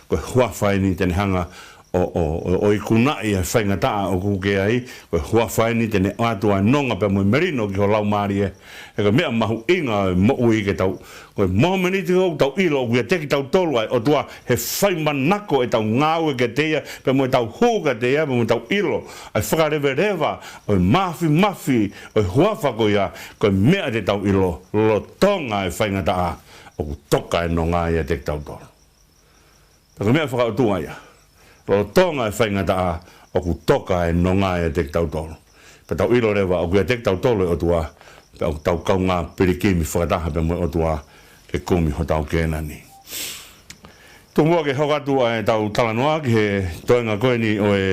Ko e huafa eni te ne hanga ʻo, ʻo, ʻo, ʻo ikunaʻi ʻa e faingataʻa ʻoku ke ʻi ai. Ko e huafa eni te ne ʻoatu ʻa e nonga pea mo e melino ki ho laumālie. He ko e meʻa mahuʻinga ʻo e moʻui ke tau, ko e momeniti ʻoku tau ʻilo ʻoku ʻiate kitautolu ʻa e ʻOtua, he fai manako ʻetau ngāue kiate ia, pea mo ʻetau hū kiate ia, pea mo ʻetau ʻilo ʻa e fakaleveleva ʻo e māfimafi ʻo e huafa ko ia, ko e meʻa te tau ʻilo, lolotonga e faingataʻa, ʻoku toka e nonga ʻiate kitautolu. Pea ko e meʻa fakaʻotua ia. Lolotonga e faingataʻa, ʻoku toka e nonga ʻiate kitautolu. Pea tau ʻilo leva ʻoku ʻiate kitautolu e ʻOtua, pea ʻoku tau kaungā pilikimi fakataha pea mo e ʻOtua ke kumi hotau Kēnani. Tuku muʻa ke hoko atu ʻa ʻetau talanoa ki he toenga ko eni ʻo e,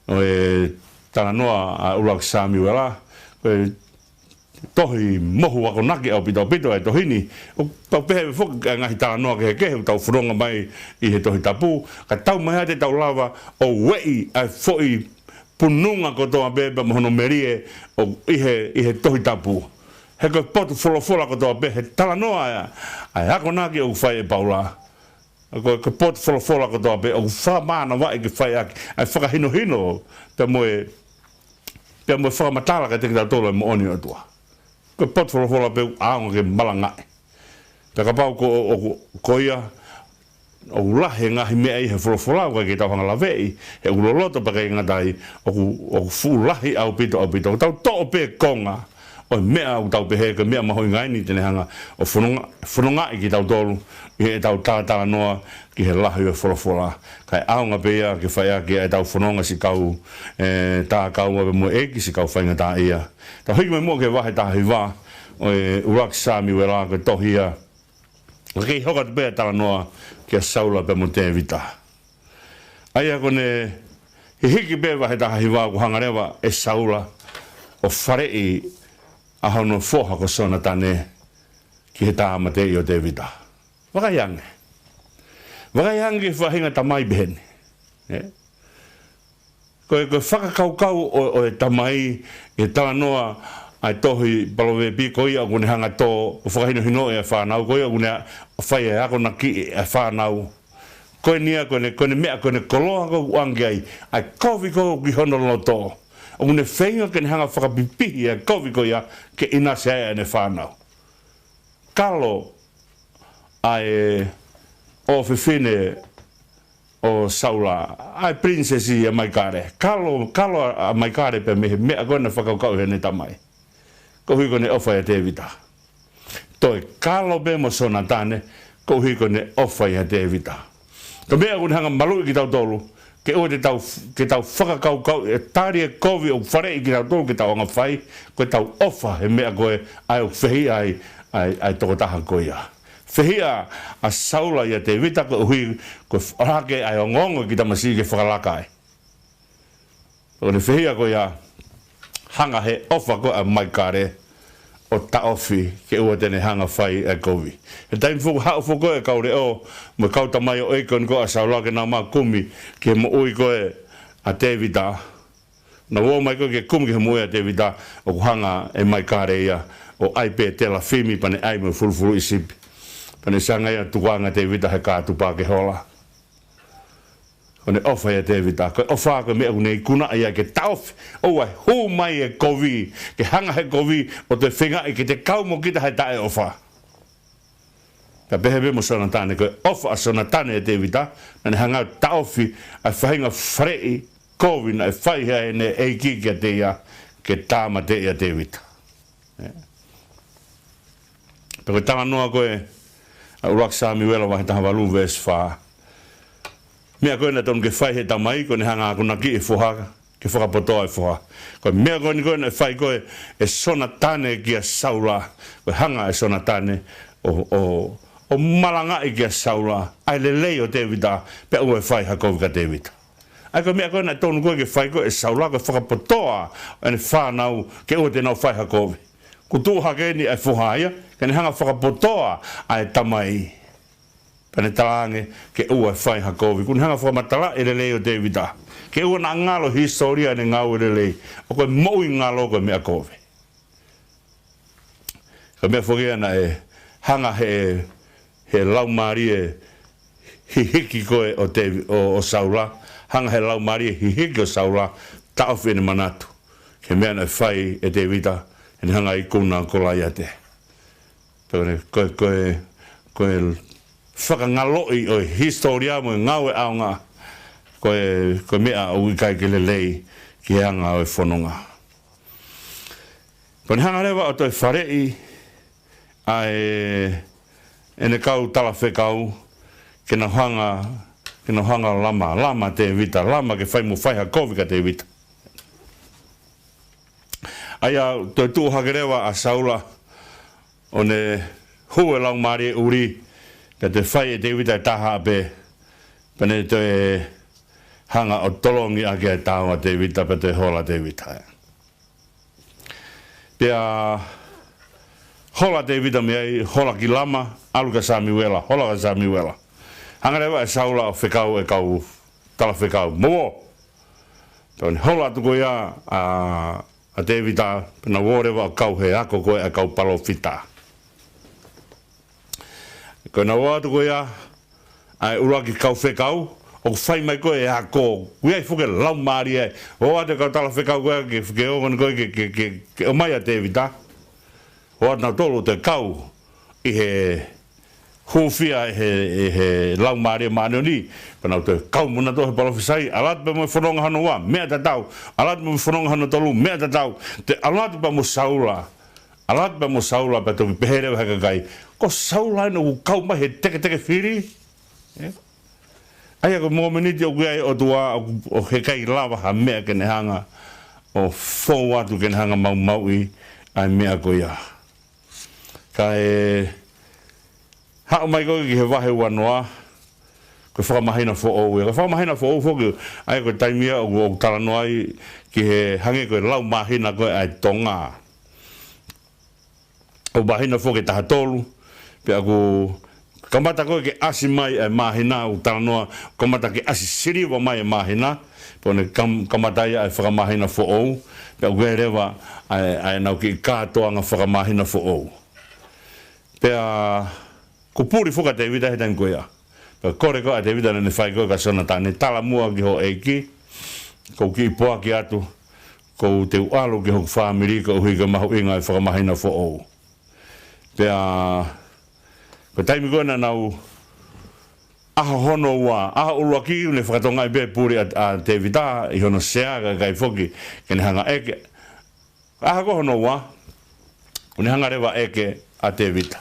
ʻo e talanoa ʻa ʻUluaki Samiuela, ko e tohi mohu akonaki ʻaupito ʻaupito ʻa e tohi ni. ʻOku tau pehē foki ʻa e ngaahi talanoa kehekehe ʻoku tau fononga mai ʻi he Tohi Tapu, ka tau mai ʻa ʻetau lava ʻo ueʻi ʻa e foʻi pununga kotoa pē pea mo hono melie ʻoku ʻi he, ʻi he Tohi Tapu. He ko e potu folofola kotoa pē, he talanoa ʻa e, ʻa e akonaki ʻoku fai ʻe Paula. Ko e, ko e potu folofola kotoa pē ʻoku fakamānavaʻi ke fai ʻaki ʻa e fakahinohino pea mo e, pea mo e fakamatala kiate kitautolu ʻa e moʻoni ʻo e ʻOtua. Ko e potu folofola pē ʻoku ʻaonga ke malangaʻi. Pea kapau ko, ʻo, ʻo, ko ia, ʻoku lahi e ngaahi meʻa ʻi he folofola ʻoku ʻikai ke tau hanga ʻo laveʻi, he ʻoku loloto pea ʻikai ngata ai, ʻoku, ʻoku fuʻu lahi ʻaupito ʻaupito. Tau toʻo pē konga ʻo e meʻa ʻoku tau pehē ko e meʻa mahuʻinga eni te ne hanga ʻo fononga, fonongaʻi kitautolu ʻi heʻetau talatalanoa ki he lahi ʻo e folofola. Kae ʻaonga pē ia ke fai ʻaki ʻetau fononga siʻi kau, ē, tā kau ave mo e ʻEiki, siʻi kau faingataʻa ia. Tau hiki mai muʻa ki he vahe taha hiva ʻo e ʻUluaki Samiuela, ko e tohi ia ʻoku kei hoko atu pē ʻa e talanoa kia Saula pea mo Tēvita. ʻA ia ko ʻene hiki pē vahe taha hiva kuo hanga leva ʻe Saula ʻo faleʻi ʻa hono foha ko Sonatane ki he tāmateʻi ʻo Tēvita. Vakai ange. Vakai ange ki he faʻahinga tamai peheni. Ē? Ko e, ko e fakakaukau ʻo, ʻo e tamai, ʻi he talanoa ʻa e tohi Palōvepi, ko ia ʻoku ne hanga ʻo tō, ʻo fakahinohinoʻi e fānau, ko ia ʻoku ne fai e akonakiʻi e fānau. Ko eni ia, ko ʻene, ko ʻene meʻa, ko ʻene koloa ʻoku ʻoange ai ʻa e kovi ko ē ʻoku ʻi hono loto. ʻOku ne feinga ke ne hanga ʻo fakapipihi e kovi ko ia ke ʻinasi ai ʻene fānau. Kalo ʻa e ʻofefine ʻo Saula, ʻa e princess ʻa Maikale. Kalo, kalo ʻa, ʻa Maikale pē mei he meʻa ko ē naʻe fakakaukau heʻene tamai. Koeʻuhi ko ʻene ʻofa ʻia Tēvita. Toe kalo pē mo Sonatane, koeʻuhi ko ʻene ʻofa ʻia Tēvita. Ko e meʻa ʻoku ne hanga ʻo maluʻi kitautolu, ke ʻoua te tau, ke tau fakakaukau e tali e kovi ʻoku faleʻi kitautolu ke tau hanga ʻo fai, ko ʻetau ʻofa he meʻa ko ē ʻa ē ʻoku fehiʻa ai, ʻa e, ʻa e tokotaha ko ia. Fehiʻa ʻa Saula ʻia Tēvita koeʻuhi ko e ʻohake ʻa e ongoongo ki he tamasiʻi ke fakalaka ai. ʻO ne fehiʻa ko ia, hanga he ʻofa ko ē ʻa Maikale ʻo taʻofi ke ʻoua te ne hanga ʻo fai e kovi. He taimi foki haʻu foki ko ē e kau leʻo mo e kau tamaioʻeiki ko eni ko ē ʻa Saula ke nau ō mai ʻo kumi ki he moʻui ko ē ʻa Tēvita. Nau ō mai ko ē ke kumi ki he moʻui ʻa Tēvita, ʻoku hanga ʻe Maikale ia ʻo ʻai pē e telafimi pea ne ʻai mo e fulufuluʻi sipi. Pea ne ʻosi hanga ia ʻo tukuange ʻa Tēvita he kātupa ke hola. Ko ʻene ʻofa ʻia Tēvita, ko e ʻofa ko e meʻa ʻoku ne ikunaʻi ai ke taʻofi, ʻoua ʻe hū mai e kovi, ke hanga he kovi ʻo toe feingaʻi ke te kau mo kita he taʻeʻofa. Ka pehē pē mo Sonatane, ko e ʻofa ʻa Sonatane ʻia Tēvita, naʻa ne hanga ʻo taʻofi ʻa e faʻahinga faleʻi kovi naʻe fai ʻe heʻene ʻeiki kiate ia ke tāmateʻi ʻa Tēvita. Ē. Pea ko e talanoa ko ē ʻa ʻUluaki Samiuela vahe taha valu veesi fā. Meʻa ko ē naʻe totonu ke fai ʻe he tamai, ko ʻene hanga ʻo akonakiʻi e foha, ke fakapotoʻi e foha. Ko e meʻa ko eni ko ē naʻe fai ko ē ʻe Sonatane kia Saula, ko e hanga ʻe Sonatane ʻo, ʻo, ʻo malangaʻi kia Saula ʻa e lelei ʻo Tēvita, pea ʻoua ʻe fai ha kovi kia Tēvita. ʻA ia ko e meʻa ko ē naʻe totonu ko ē ke fai ko ē ʻe Saula ko e fakapotoʻi ʻene fānau ke ʻoua te nau fai ha kovi. Kuo tuʻu hake eni ʻa e foha ia, ke ne hanga ʻo fakapotoʻi ʻa e tamai. Pea ne talaange ke ʻoua ʻe fai ha kovi. Kuo ne hanga ʻo fakamatalaʻi e lelei ʻo Tēvita. Ke ʻoua naʻa ngalo he hisitōlia ʻene ngāue lelei. ʻO ko e moʻui ngalo ko e meʻa kovi. Ko e meʻa foki ia naʻe hanga he, he laumālie hihiki ko ē ʻo Tēvi-, ʻo, ʻo Saula, hanga he laumālie hihiki ʻo Saula, taʻofi ʻene manatu ki he meʻa naʻe fai ʻe Tēvita, ʻene hanga ʻo ikuna ʻa Kolaiate. Pea ko e, ko e, ko e, ko e fakangaloʻi ʻo e hisitōlia mo e ngāue ʻaonga, ko e, ko e meʻa ʻoku ʻikai ke lelei ki he anga ʻo e fononga. Ko ʻene hanga leva ʻo toe faleʻi ʻa e, ʻene kau talafekau, ke nau hanga, ke nau hanga ʻo lama, lama Tēvita, lama ke fai mo fai ha kovi kia Tēvita. ʻA ia toe tuʻu hake leva ʻa Saula, ʻo ne hū e laumālie ʻuli, pea toe fai ʻe Tēvita e taha pē, pea ne toe hanga ʻo tolongi ʻaki ʻa e tao ʻa Tēvita, pea toe hola Tēvita. Pea hola Tēvita mei ai, hola ki lama, ʻalu kia Samiuela, hola kia Samiuela. Hanga leva ʻe Saula ʻo fekau e kau talafekau. Mou ō. Pea ne hola atu ko ia ʻa, ʻa Tēvita, pea nau ō leva ʻo kau he ako ko ē ʻa e kau palōfita. Ko ʻenau ō atu ko ia, ʻa e ʻuluaki kau fekau, ʻoku fai mai ko ē e ako, ʻoku ʻi ai foki e laumālie ai. ʻOatu e kau talafekau ko ē ke, ke ō ko ē ke, ke, ke, ke ʻomai ʻa Tēvita. ʻOatu nautolu ʻo toe kau ʻi he hūfia ʻe he, ʻe he Laumālie Māʻoniʻoni. Pea nau toe kau mo nautolu he palōfisai, ʻalu atu pē mo e fononga hono ua, meʻa tatau. ʻAlu atu mo e fononga hono tolu, meʻa tatau. Toe ʻalu atu pē mo Saula. ʻAlu atu pē mo Saula pea toki pehē leva ʻe he kakai, ko Saula eni ʻoku kau mai he teketeke fili. Ē? ʻA ia ko e momeniti ʻoku ʻi ai e ʻOtua ʻoku, ʻoku ʻikai lava ha meʻa ke ne hanga ʻo fou atu ke ne hanga ʻo maumauʻi ʻa e meʻa ko ia. Kae haʻu mai ko ē ki he vahe uanoa, ko e fakamahina foʻou ia. Ko e fakamahina foʻou foki, ʻa ia ko e taimi ia ʻoku, ʻoku talanoa ai ki he hangē ko e lau māhina ko ē ʻa e Tonga. ʻOku māhina foki ʻe taha tolu, pea ʻoku Kamata ko ē ke ʻasi mai e māhina, ʻoku talanoa, kamata ke ʻasi siliva mai e māhina, pea ne kam-, kamata ia e fakamāhina foʻou, pea ʻoku ʻi ai leva ʻa e, ʻa ʻenau kiʻi kātoanga fakamāhina foʻou. Pea kuo puli foki ʻa Tevita he taimi ko ia. Pea kole ko ē ʻa Tevita naʻa ne fai ko ē kia Sonatane, tala muʻa ki hoʻo ʻeiki, ʻoku ou kiʻi poaki atu, ʻoku ou teu ʻalu ki hoku fāmili koeʻuhi ko e mahuʻinga e fakamāhina foʻou. Pea, ko e taimi ko ē naʻa nau, ʻaho hono ua, ʻaho ʻuluaki ne fakatokangaʻi pē puli ʻa, ʻa Tevita ʻi hono sea, ʻikai foki ke ne hanga ʻeke. ʻAho ko hono ua, kuo ne hanga leva ʻeke ʻa Tevita.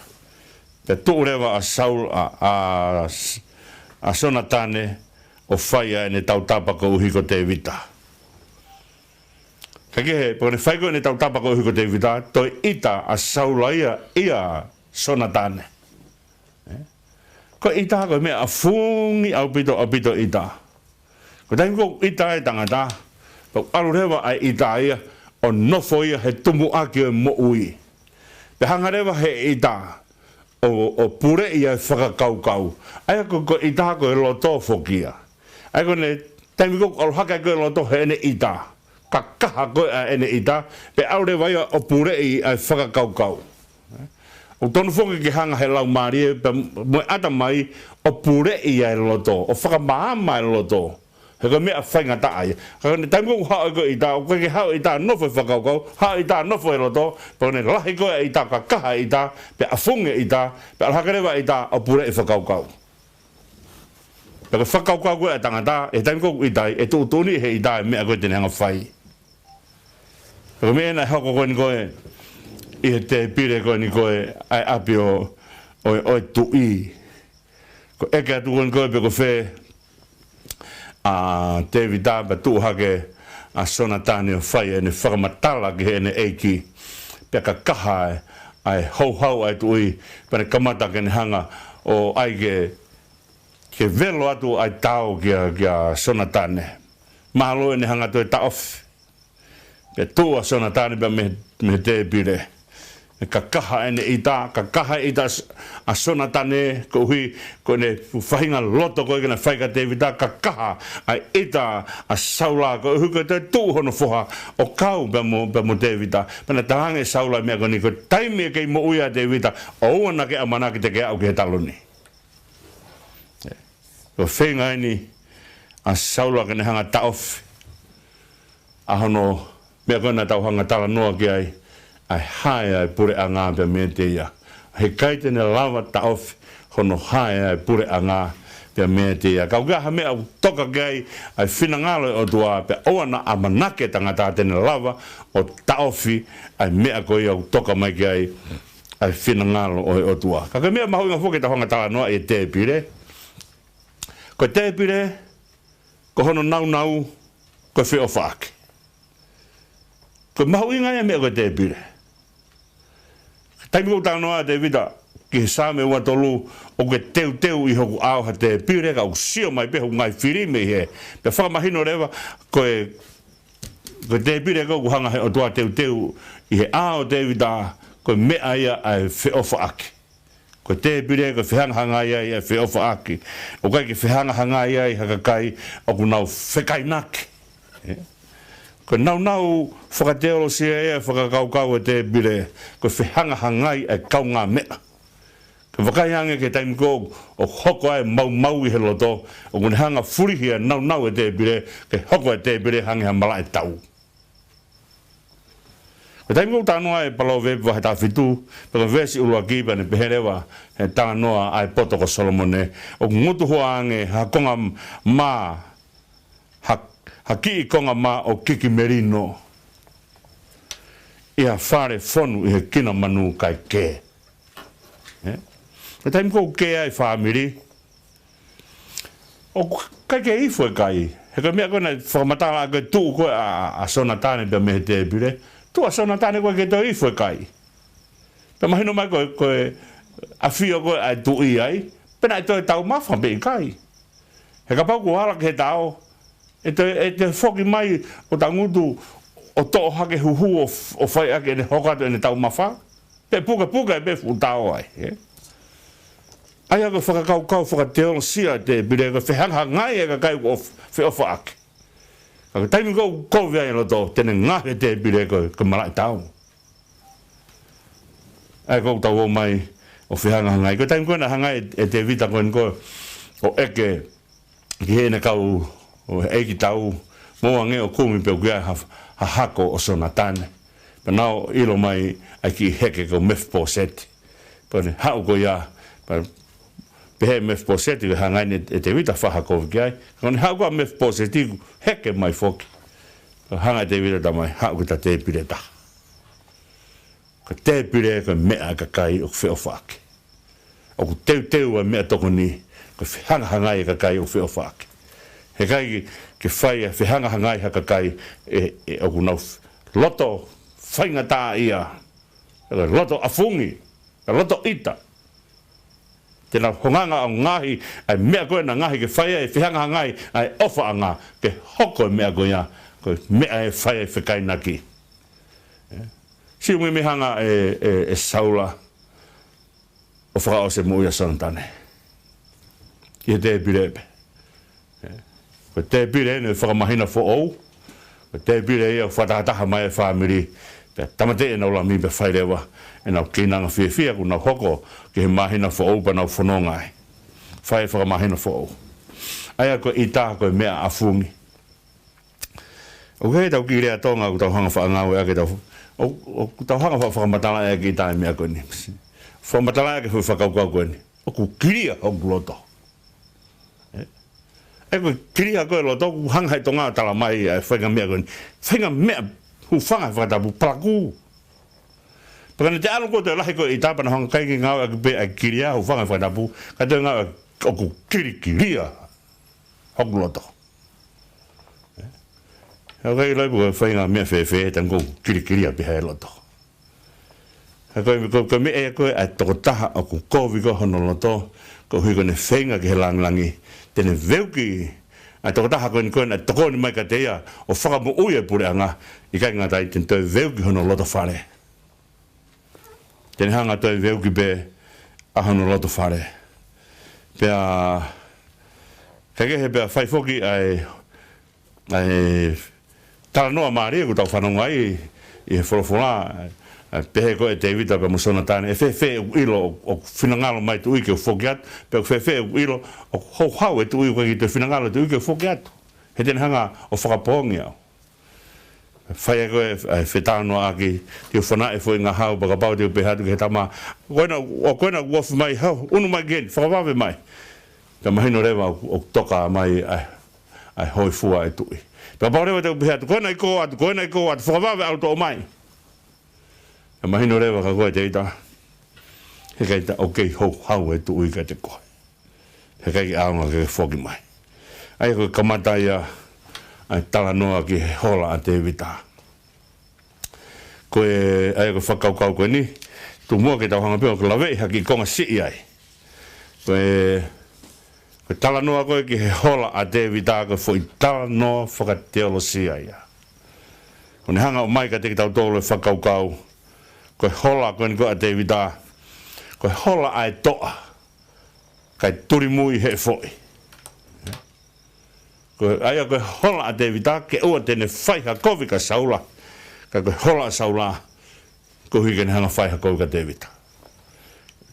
Pea tuʻu leva ʻa Saula, ʻa, ʻa, ʻa Sonatane ʻo fai ʻa ʻene tautapa koeʻuhi ko Tevita. Ka kehe, pea ne fai ko ē ʻene tautapa koeʻuhi ko Tevita, toe ʻita ʻa Saula ia ʻia Sonatane. Ē? Ko e ʻita ko e meʻa ʻa fungi ʻaupito, ʻaupito ʻita. Ko e taimi ʻoku ʻita e tangata, pea ʻalu leva ʻa e ʻita ia ʻo nofo ia he tumuʻaki ʻo e moʻui. Pea hanga leva he ʻita ʻo, ʻo puleʻi ʻa e fakakaukau. ʻA ia ko, ko e ʻita ko e loto foki ia. ʻA ia ko ʻene taimi ʻoku ʻalu hake ai ko ē loto heʻene ʻita, kakaha ko ē ʻa ʻene ʻita, pea ʻalu leva ia ʻo puleʻi ʻa e fakakaukau. ʻOku tonu foki ke hanga he laumālie, pea mo e ʻatamai ʻo puleʻi ʻa e loto, ʻo fakamaama e loto. He ko e meʻa faingataʻa ia. Ka ko ʻene taimi ʻoku haʻu ai ko ē ʻita, ʻoku ʻikai ke haʻu ʻita nofo he fakakaukau, haʻu ʻita nofo he loto, pea ko ʻene lahi ko ē ʻita, kakaha ʻita, pea ʻafungi ʻita, pea ʻalu hake leva ʻita ʻo puleʻi fakakaukau. Pea ko e fakakaukau ko ē ʻa e tangata, he taimi ʻoku ʻita ai, ʻe tuʻutuʻuni he ʻita e meʻa ko ē te ne hanga fai. Pea ko e meʻa naʻe hoko ko eni ko ē, ʻi he tēpile ko eni ko ē, ʻa e ʻapi ʻo, ʻo, ʻo e tuʻi. Ko e ʻeke atu ko eni ko ē pe ko fē ʻa Tevita, pea tuʻu hake ʻa Sonatane ʻo fai ʻene fakamatala ki heʻene ʻeiki. Pea kakaha e, ʻa e houhau ʻa e tuʻi, pea ne kamata ke ne hanga ʻo ʻai ke, ke velo atu ʻa e tao kia, kia Sonatane. Mālō ʻene hanga toe taʻofi. Pea tuʻu ʻa Sonatane pea mei, mei he tēpile. ʻE kakaha ʻene ʻita, kakaha ʻita ʻa S-, ʻa Sonatane, koeʻuhi ko ʻene faʻahinga loto ko ē ke na fai kia Tevita, kakaha ʻa e ʻita ʻa Saula, koeʻuhi ko e toe tuʻu hono foha ʻo kau pea mo, pea mo Tevita. Pea naʻe talaange ʻe Saula e meʻa ko eni, ko e taimi ʻe kei moʻui ai ʻa Tevita, ʻoua naʻa ke ʻamanaki te ke aʻu ki he taloni. Ko e feinga eni ʻa Saula ke ne hanga taʻofi ʻa hono meʻa ko ē naʻa tau hanga talanoa ki ai, ʻa e hae ʻa e puleʻanga pea meiate ia. He ʻikai te ne lava taʻofi hono hae ʻa e puleʻanga pea meiate ia. Ka ʻoku ʻi ai ha meʻa ʻoku toka ki ai ʻa e finangalo ʻo e ʻOtua, pea ʻoua naʻa ʻamanaki e tangata te ne lava ʻo taʻofi ʻa e meʻa ko ia ʻoku toka mai ki ai ʻa e finangalo ʻo e ʻOtua. Ka ko e meʻa mahuʻinga foki ke tau hanga talanoa ʻi he tēpile. Ko e tēpile, ko hono naunau, ko e feʻofaʻaki. Ko e mahuʻinga ia e meʻa ko e tēpile. Taimi ʻoku talanoa ʻa Tevita ki he Saame ua tolu, ʻoku ke teuteu ʻi hoku ʻao ha tēpile, ka ʻoku sio mai pē hoku ngaahi fili mei hē. Pea fakamahino leva, ko e, ko e tēpile ko ē ʻoku hanga he ʻOtua teuteu ʻi he ʻao ʻo Tevita, ko e meʻa ia ʻa e feʻofaʻaki. Ko e tēpile, ko e fehangahangai ai ʻa e feʻofaʻaki. ʻOku ʻikai ke fehangahangai ai ha kakai ʻoku nau fekainaki. Ē? Ko e naunau fakateolosia ia, fakakaukau e tēpile, ko e fehangahangai ʻa e kaungāmeʻa. Ke vakai ange ki he taimi ko ē ʻoku hoko ai e maumau ʻi he loto, ʻoku ne hanga fulihi ʻa e naunau e tēpile, ke hoko e tēpile hangē ha malaʻe tau. Ko e taimi ʻoku talanoa ai e Palōvepi vahe taha fitu, pea ko e veesi ʻuluaki pea ne pehē leva he talanoa ʻa e poto ko Solomone, ʻoku ngutu hua ange ha konga mā, ha, ha kiʻi konga mā ʻo kiki melino ʻi ha fale fonu ʻi he kina manu kae kē. Ē? Ko e taimi ʻoku kē ai e fāmili, ʻoku ʻikai ke ifo e kai. He ko e meʻa ko ē naʻe fakamatala ʻaki e tuʻu ko ē ʻa, ʻa, ʻa Sonatane pea mei he tēpile. Tuʻu ʻa Sonatane ʻoku ʻikai ke toe ifo e kai. Pea mahino mai ko e, ko e ʻafio ko ē ʻa e tuʻi ai, pe naʻe toe taumafa pe ʻikai. He kapau kuo ala ki he tao, ʻe toe, ʻe toe foki mai ʻo tangutu ʻo toʻo hake huhu ʻo f-, ʻo fai ʻaki ʻene hoko atu ʻene taumafa. Pe pukepuke pē fuʻu tao ai, ē? ʻA ia ko e fakakaukau fakateolosia ʻa e tēpile ko e fehangahangai ʻa e kakai ʻoku feʻofaʻaki. Ka ko e taimi ko ē ʻoku kovi ai e loto, te ne ngaohi e tēpile ko e, ko e malaʻe tau. ʻA ia ko ʻetau ō mai ʻo fehangahangai. Ko e taimi ko ē naʻe hangai ʻe Tēvita ko eni ko ē ʻo ʻeke ki heʻene kau ʻeikitau, mou ange ʻo kumi pe ʻoku ʻi ai ha, ha hako ʻo Sonatane. Pea nau ʻilo mai ʻa e kiʻi heke ko Mefiposeti. Pea ne haʻu ko ia, pea pehē ʻe Mefiposeti ko e hangai eni ʻe Tēvita fai ha kovi ki ai. Ka ne haʻu ko ē ʻa Mefiposeti ʻoku heke mai foki. Pea hanga ʻe Tēvita ʻo tā mai, haʻu ki he tēpile ʻe taha. Ko e tēpile ko e meʻa ʻa e kakai ʻoku feʻofaʻaki. ʻOku teuteu ʻa e meʻatokoni, ko e fehangahangai ʻa e kakai ʻoku feʻofaʻaki. He ʻikai ke, ke fai ʻa e fehangahangai ha kakai ʻe, ʻe ʻoku nau f-, loto faingataʻaʻia, loto ʻafungi, loto ʻita. Te nau hangē ʻoku ngaohi ʻa e meʻa ko ē naʻe ngaohi ke fai ai e fehangahangai ʻa e ʻofaʻanga, ke hoko e meʻa ko ia ko e meʻa ʻe fai ai e fekainaki. Siʻi ʻuhinga e meʻa hanga ʻe, ʻe, ʻe Saula ʻo fakaʻosi e moʻui ʻa Sonatane. ʻI he tēpile pē. Ko e tēpile eni ʻo e fakamāhina foʻou. Ko e tēpile ia ʻoku fakatahataha mai e fāmili. Pea tāmateʻi ʻenau lami pea fai leva ʻenau keinanga fiefia kuo nau hoko ki he māhina foʻou pea nau fononga ai. Fai e fakamāhina foʻou. ʻA ia ko e ʻita ko e meʻa ʻafungi. ʻOku ʻi ai ʻetau kiʻi lea Tonga ʻoku tau hanga ʻo faʻa ngāueʻaki ʻetau, ʻo, ʻoku tau hanga ʻo faʻa fakamatalaʻi ʻa e kiʻi taimi ko eni. Fakamatalaʻi ʻa e kiʻi fakakaukau ko eni. ʻOku kilia hoku loto. ʻE? ʻE ko e kilia ko ē loto, ʻoku hanga ʻe he Tonga ʻo tala mai ʻa e faʻahinga meʻa ko eni. Faʻahinga meʻa hūfanga he fakatapu palakū. Pea ka ne te ʻalu koe ʻo toe lahi ko e ʻita pea nau hanga ʻo ʻikai ke ngāueʻaki pē ʻa e kilia hūfanga he fakatapu, ka toe ngāueʻaki ʻoku kilikilia hoku loto. ʻE? ʻOku ʻikai ʻilo pe ko e faʻahinga meʻa fēfē, taimi ko ē ʻoku kilikilia pē ʻa e loto. Ka ko e, ko, ko e meʻa ia ko ē ʻa e tokotaha ʻoku kovi ko ē hono loto, koeʻuhi ko ʻene feinga ki he langilangi, te ne veuki ʻa e tokotaha ko eni ko ē naʻe tokoni mai kiate ia ʻo fakamoʻui e puleʻanga, ʻikai ngata ai te ne toe veuki hono loto fale. Te ne hanga ʻo toe veuki pē ʻa hono loto fale. Pea, kae kehe pea fai foki ʻa e, ʻa e talanoa mālie ʻoku tau fanongo ai ʻi he folofola, ʻa e pehē ko ē ʻe Tēvita pea mo Sonatane, ʻe fēfē ʻeku ʻilo ʻoku finangalo mai e tuʻi ke u foki atu, pe ʻoku fēfē ʻeku ʻilo ʻoku houhau e tuʻi ʻoku ʻikai toe finangalo e tuʻi ke u foki atu. He te ne hanga ʻo fakapoongi au. Fai ai ko ē, ʻa e fetalanoaʻaki, te u fanaʻi e foʻi ngahau, pea kapau te u pehē atu ki he tama, ko ena, ʻo ko ena ʻoku ofi mai, hau, ʻunu mai ki heni, fakavave mai. Pea mahino leva ʻoku, ʻoku toka mai ʻa e, ʻa e hōifua e tuʻi. Pea kapau leva te u pehē atu, ko ena ʻoku ʻoatu, ko ena ʻoku ʻoatu, fakavave ʻalu toʻo mai. Pea mahino leva kia koe Tēvita, he ʻikai te, ʻoku kei houhau e tuʻi kiate koe. He ʻikai ke ʻaonga ke ke foki mai. ʻA ia ko e kamata ia ʻa e talanoa ki he hola ʻa Tēvita. Ko e, ʻa ia ko e fakakaukau ko eni, tuku muʻa ke tau hanga pē ʻo laveʻi ha kiʻi konga siʻi ai. Ko e, ko e talanoa ko ē ki he hola ʻa Tēvita ko e foʻi talanoa fakateolosia ia. ʻOku ne hanga ʻo ʻomai kiate kitautolu e fakakaukau, ko e hola ko eni ko ē ʻa Tēvita, ko e hola ʻa e toʻa, kae tulimui he foʻi. Ko e, ʻa ia ko e hola ʻa Tēvita, ke ʻoua te ne fai ha kovi kia Saula. Ka ko e hola ʻa Saula, koeʻuhi ke ne hanga ʻo fai ha kovi kia Tēvita.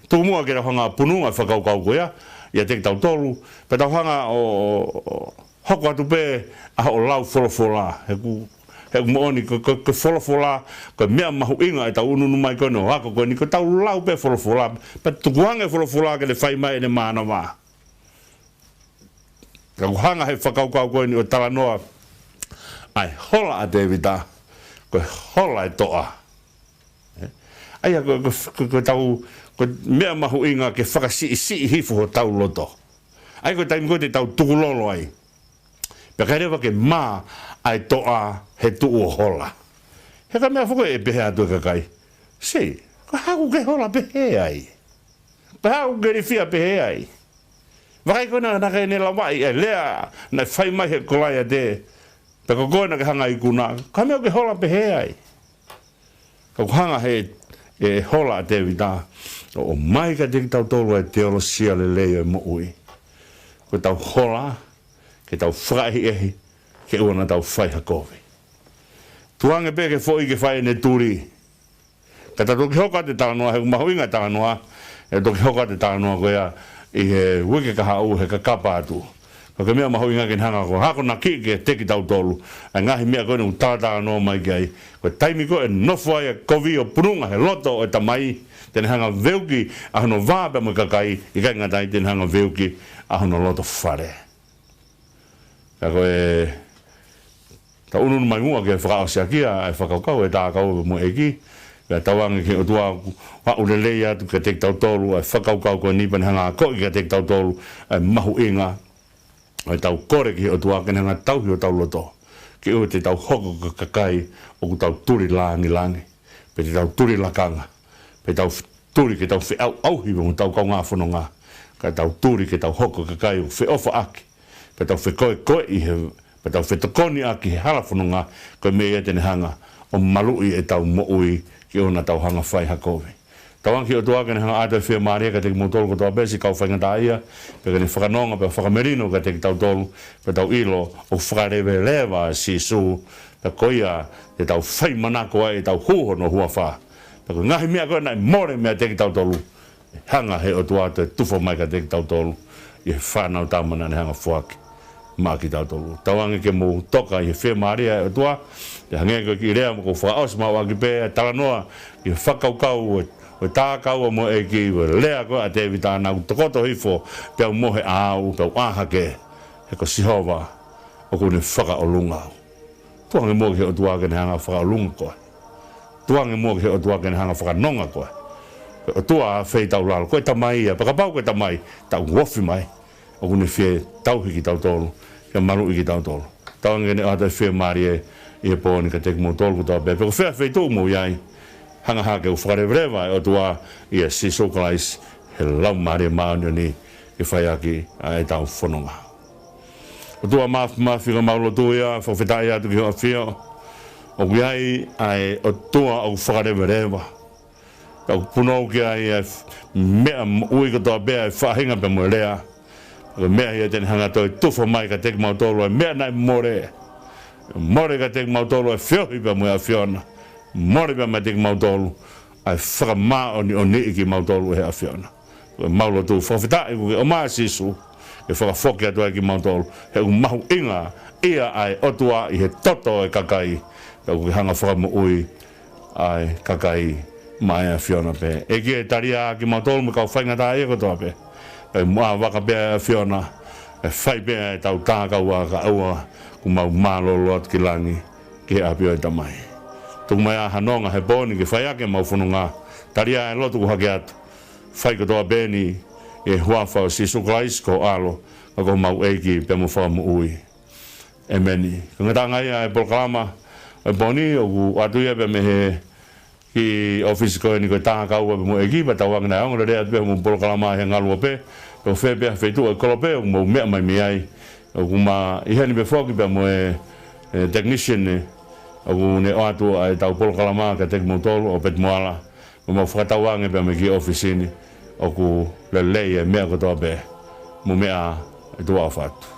Tuku muʻa ke tau hanga ʻo pununga e fakakaukau ko ia, ʻiate kitautolu, pea tau hanga ʻo, ʻo, ʻo hoko atu pē ʻa hoʻo lau folofola. He ʻoku, he ʻoku moʻoni ko e, ko e, ko e folofola, ko e meʻa mahuʻinga ʻetau ʻunuʻunu mai ko eni ʻo ako ko eni, ko ʻetau lau pē folofola. Pea tukuange e folofola ke ne fai mai ʻene mānava. Ka ʻoku hanga he fakakaukau ko eni ʻo talanoa ʻa e hola ʻa Tēvita, ko e hola e toʻa. ʻE? ʻA ia ko, ko, ko, ko ʻetau, ko e meʻa mahuʻinga ke fakasiʻisiʻi hifo hotau loto. ʻA ia ko e taimi ko ē te tau tukulolo ai. Pea ʻikai leva ke mā ʻa e toʻa he tuʻu ʻo hola. He ko e meʻa foki ʻe pehē atu e kakai. Siʻi, ko e hā ʻoku ke hola pehē ai. Ko e hā ʻoku ke ilifia pehē ai. Vakai ko ena naʻa ke ne lavaʻi e lea naʻe fai mai he Kolaiate. Pea ko koe naʻa ke hanga ʻo ikuna. Ko e hā e meʻa ʻoku ke hola pehē ai. Ka ʻoku hanga he, e hola ʻa Tēvita, ʻo ʻomai kiate kitautolu ʻa e teolosia lelei ʻo e moʻui. Ko ʻetau hola, ke tau fakaʻehiʻehi, ke ʻoua naʻa tau fai ha kovi. Tuku ange pē ki he foʻi ke fai ʻene tuli. Ka ta toki hoko atu e talanoa, he ʻoku mahuʻinga e talanoa, ʻe toki hoko atu e talanoa ko ia ʻi he uike kahaʻu he kakapa atu. Ko e kiʻi meʻa mahuʻinga ke ne hanga ʻo akonakiʻi kiate kitautolu ʻa e ngaahi meʻa ko eni ʻoku talatalanoa mai ki ai. Ko e taimi ko ē ʻe nofo ai e kovi ʻo pununga he loto ʻo e tamai, te ne hanga ʻo veuki ʻa hono vā pea mo e kakai, ʻikai ngata ai, te ne hanga ʻo veuki ʻa hono loto fale. Ka ko e tau ʻunuʻunu mai muʻa ke fakaʻosi ʻaki ʻa e fakakaukau ʻa e tākau pea mo e ʻEiki. Pea tauange ki he ʻOtua ʻoku aʻu lelei atu kiate kitautolu ʻa e fakakaukau ko eni pea ne hanga ʻo akoʻi kiate kitautolu ʻa e mahuʻinga ʻo ʻetau kole ki he ʻOtua ke ne hanga ʻo tauhi hotau loto. Ke ʻoua te tau hoko ko e kakai ʻoku tau tuli langilangi, pe te tau tuli lakanga, pe tau f-, tuli ke tau feʻauʻauhi mo hotau kaungā fononga. Ka tau tuli ke tau hoko ko e kakai ʻoku feʻofaʻaki, pe tau fekoekoeʻi he, pe tau fetokoniʻaki he hala fononga, ko e meʻa ia te ne hanga ʻo maluʻi ʻetau moʻui ke ʻoua naʻa tau hanga ʻo fai ha kovi. Tauange ki he ʻOtua ke ne hanga ʻo ʻoatu e fiemālie kiate kimoutolu kotoa pē siʻi kau faingataʻaʻia, pea ke ne fakanonga pea fakamelino kiate kitautolu, pea tau ʻilo ʻoku fakaleveleva ʻa Sīsū, pea ko ia te tau fai manako ai ʻetau hū hono huafa. Pea ko e ngaahi meʻa ko ē naʻe mole meiate kitautolu, ʻe hanga ʻe he ʻOtua ʻo toe tufa mai kiate kitautolu ʻi he Fānautama naʻa ne hanga ʻo foaki maʻa kitautolu. Tauange ke mou toka ʻi he fiemālie ʻa e ʻOtua, pea hangē ko e kiʻi lea ʻoku ou fakaʻosi maʻu ʻaki pē ʻa e talanoa ʻi he fakakaukau ʻo e, ʻo e tākau pea mo e ʻEiki, ʻo e lea ko ē ʻa Tēvita naʻa ku tokoto hifo, pea u mohe ʻaʻau, pea u ʻā hake, he ko Sihova ʻoku ne fakaʻolunga au. Tuku ange muʻa ki he ʻOtua ke ne hanga ʻo fakaʻolunga koe. Tuku ange muʻa ki he ʻOtua ke ne hanga ʻo fakanonga koe. Ko e ʻOtua ʻa e feitaulalo, ko e Tamai ia, pea kapau ko e Tamai, tau ofi mai. ʻOku ne fie tauhi kitautolu, fie maluʻi kitautolu. Tauange ke ne ʻoatu e fiemālie ʻi he pō ni kiate kimoutolu kotoa pē. Pe ko fē feituʻu ʻoku mou ʻi ai, hanga hake ʻo fakaleveleva ʻa e ʻOtua ʻia Sīsū Kalaisi, he Laumālie Māʻoniʻoni, ke fai ʻaki ʻa ʻetau fononga. ʻOtua Māfimafi, ko ʻemau lotu ia, fakafetaʻi atu ki hoʻo ʻAfio. ʻOku ʻi ai ʻa e ʻOtua ʻoku fakaleveleva. Tau punou ki ai ʻa e f-, meʻa moʻui kotoa pē, ʻa e faʻahinga pea mo e lea. Ko e meʻa ia te ne hanga ʻo toe tufa mai kiate kimautolu ʻa e meʻa naʻe mole. Mole kiate kimautolu ʻa e feohi pea mo e ʻAfiona. Mole pea meiate kimautolu ʻa e fakamāʻoniʻoniʻi kimautolu ʻe he ʻAfiona. Ko ʻemau lotu fakafetaʻi kuo ke ʻomai ʻa Sīsū ke fakafoki atu ai kimautolu, he ʻoku mahuʻinga ia ʻa e ʻOtua ʻi he toto ʻo e kakai, pea kuo ke hanga ʻo fakamoʻui ʻa e kakai maʻa e ʻAfiona pē. ʻEiki, ʻe tali ʻa kimautolu mo e kau faingataʻaʻia kotoa pē. Pea ʻi muʻa vaka pē ʻa e ʻAfiona, ʻe fai pē ʻa ʻetau tākau ʻa kaua, kuo mau mālōlō atu ki langi, ki he ʻapi ʻo e Tamai. Tuku mai ʻa ha nonga he pō ni ke fai ʻaki ʻemau fononga, tali ʻa e lotu kuo hake atu. Fai kotoa pē ni ʻi he huafa ʻo Sīsū Kalaisi ko ho ʻAlo, ka ko homau ʻEiki pea mo e Fakamoʻui. ʻEmeni. Ko e ngataʻanga ia ʻa e polokalama ʻo e pō ni, ʻoku ʻoatu ia pea mei he kiʻi ʻōfisi ko eni ko e Tākau pea mo e ʻEiki, pea tauange naʻe ongo lelei atu pē hoʻomou polokalama he ngaluope, pe ko fē pē ha feituʻu ʻo e kolope ʻoku mou meʻa mai mei ai. ʻOku ma ʻi heni pē foki pea mo e, e technician ē, ʻoku ne ʻoatu ʻa ʻetau polokalama kiate kimoutolu ʻo Peti Moala. Mo mau fakatauange pea mei he kiʻi ʻōfisi ni, ʻoku lelei e meʻa kotoa pē. Mou meʻa ā, ʻe tuʻa ʻofa atu.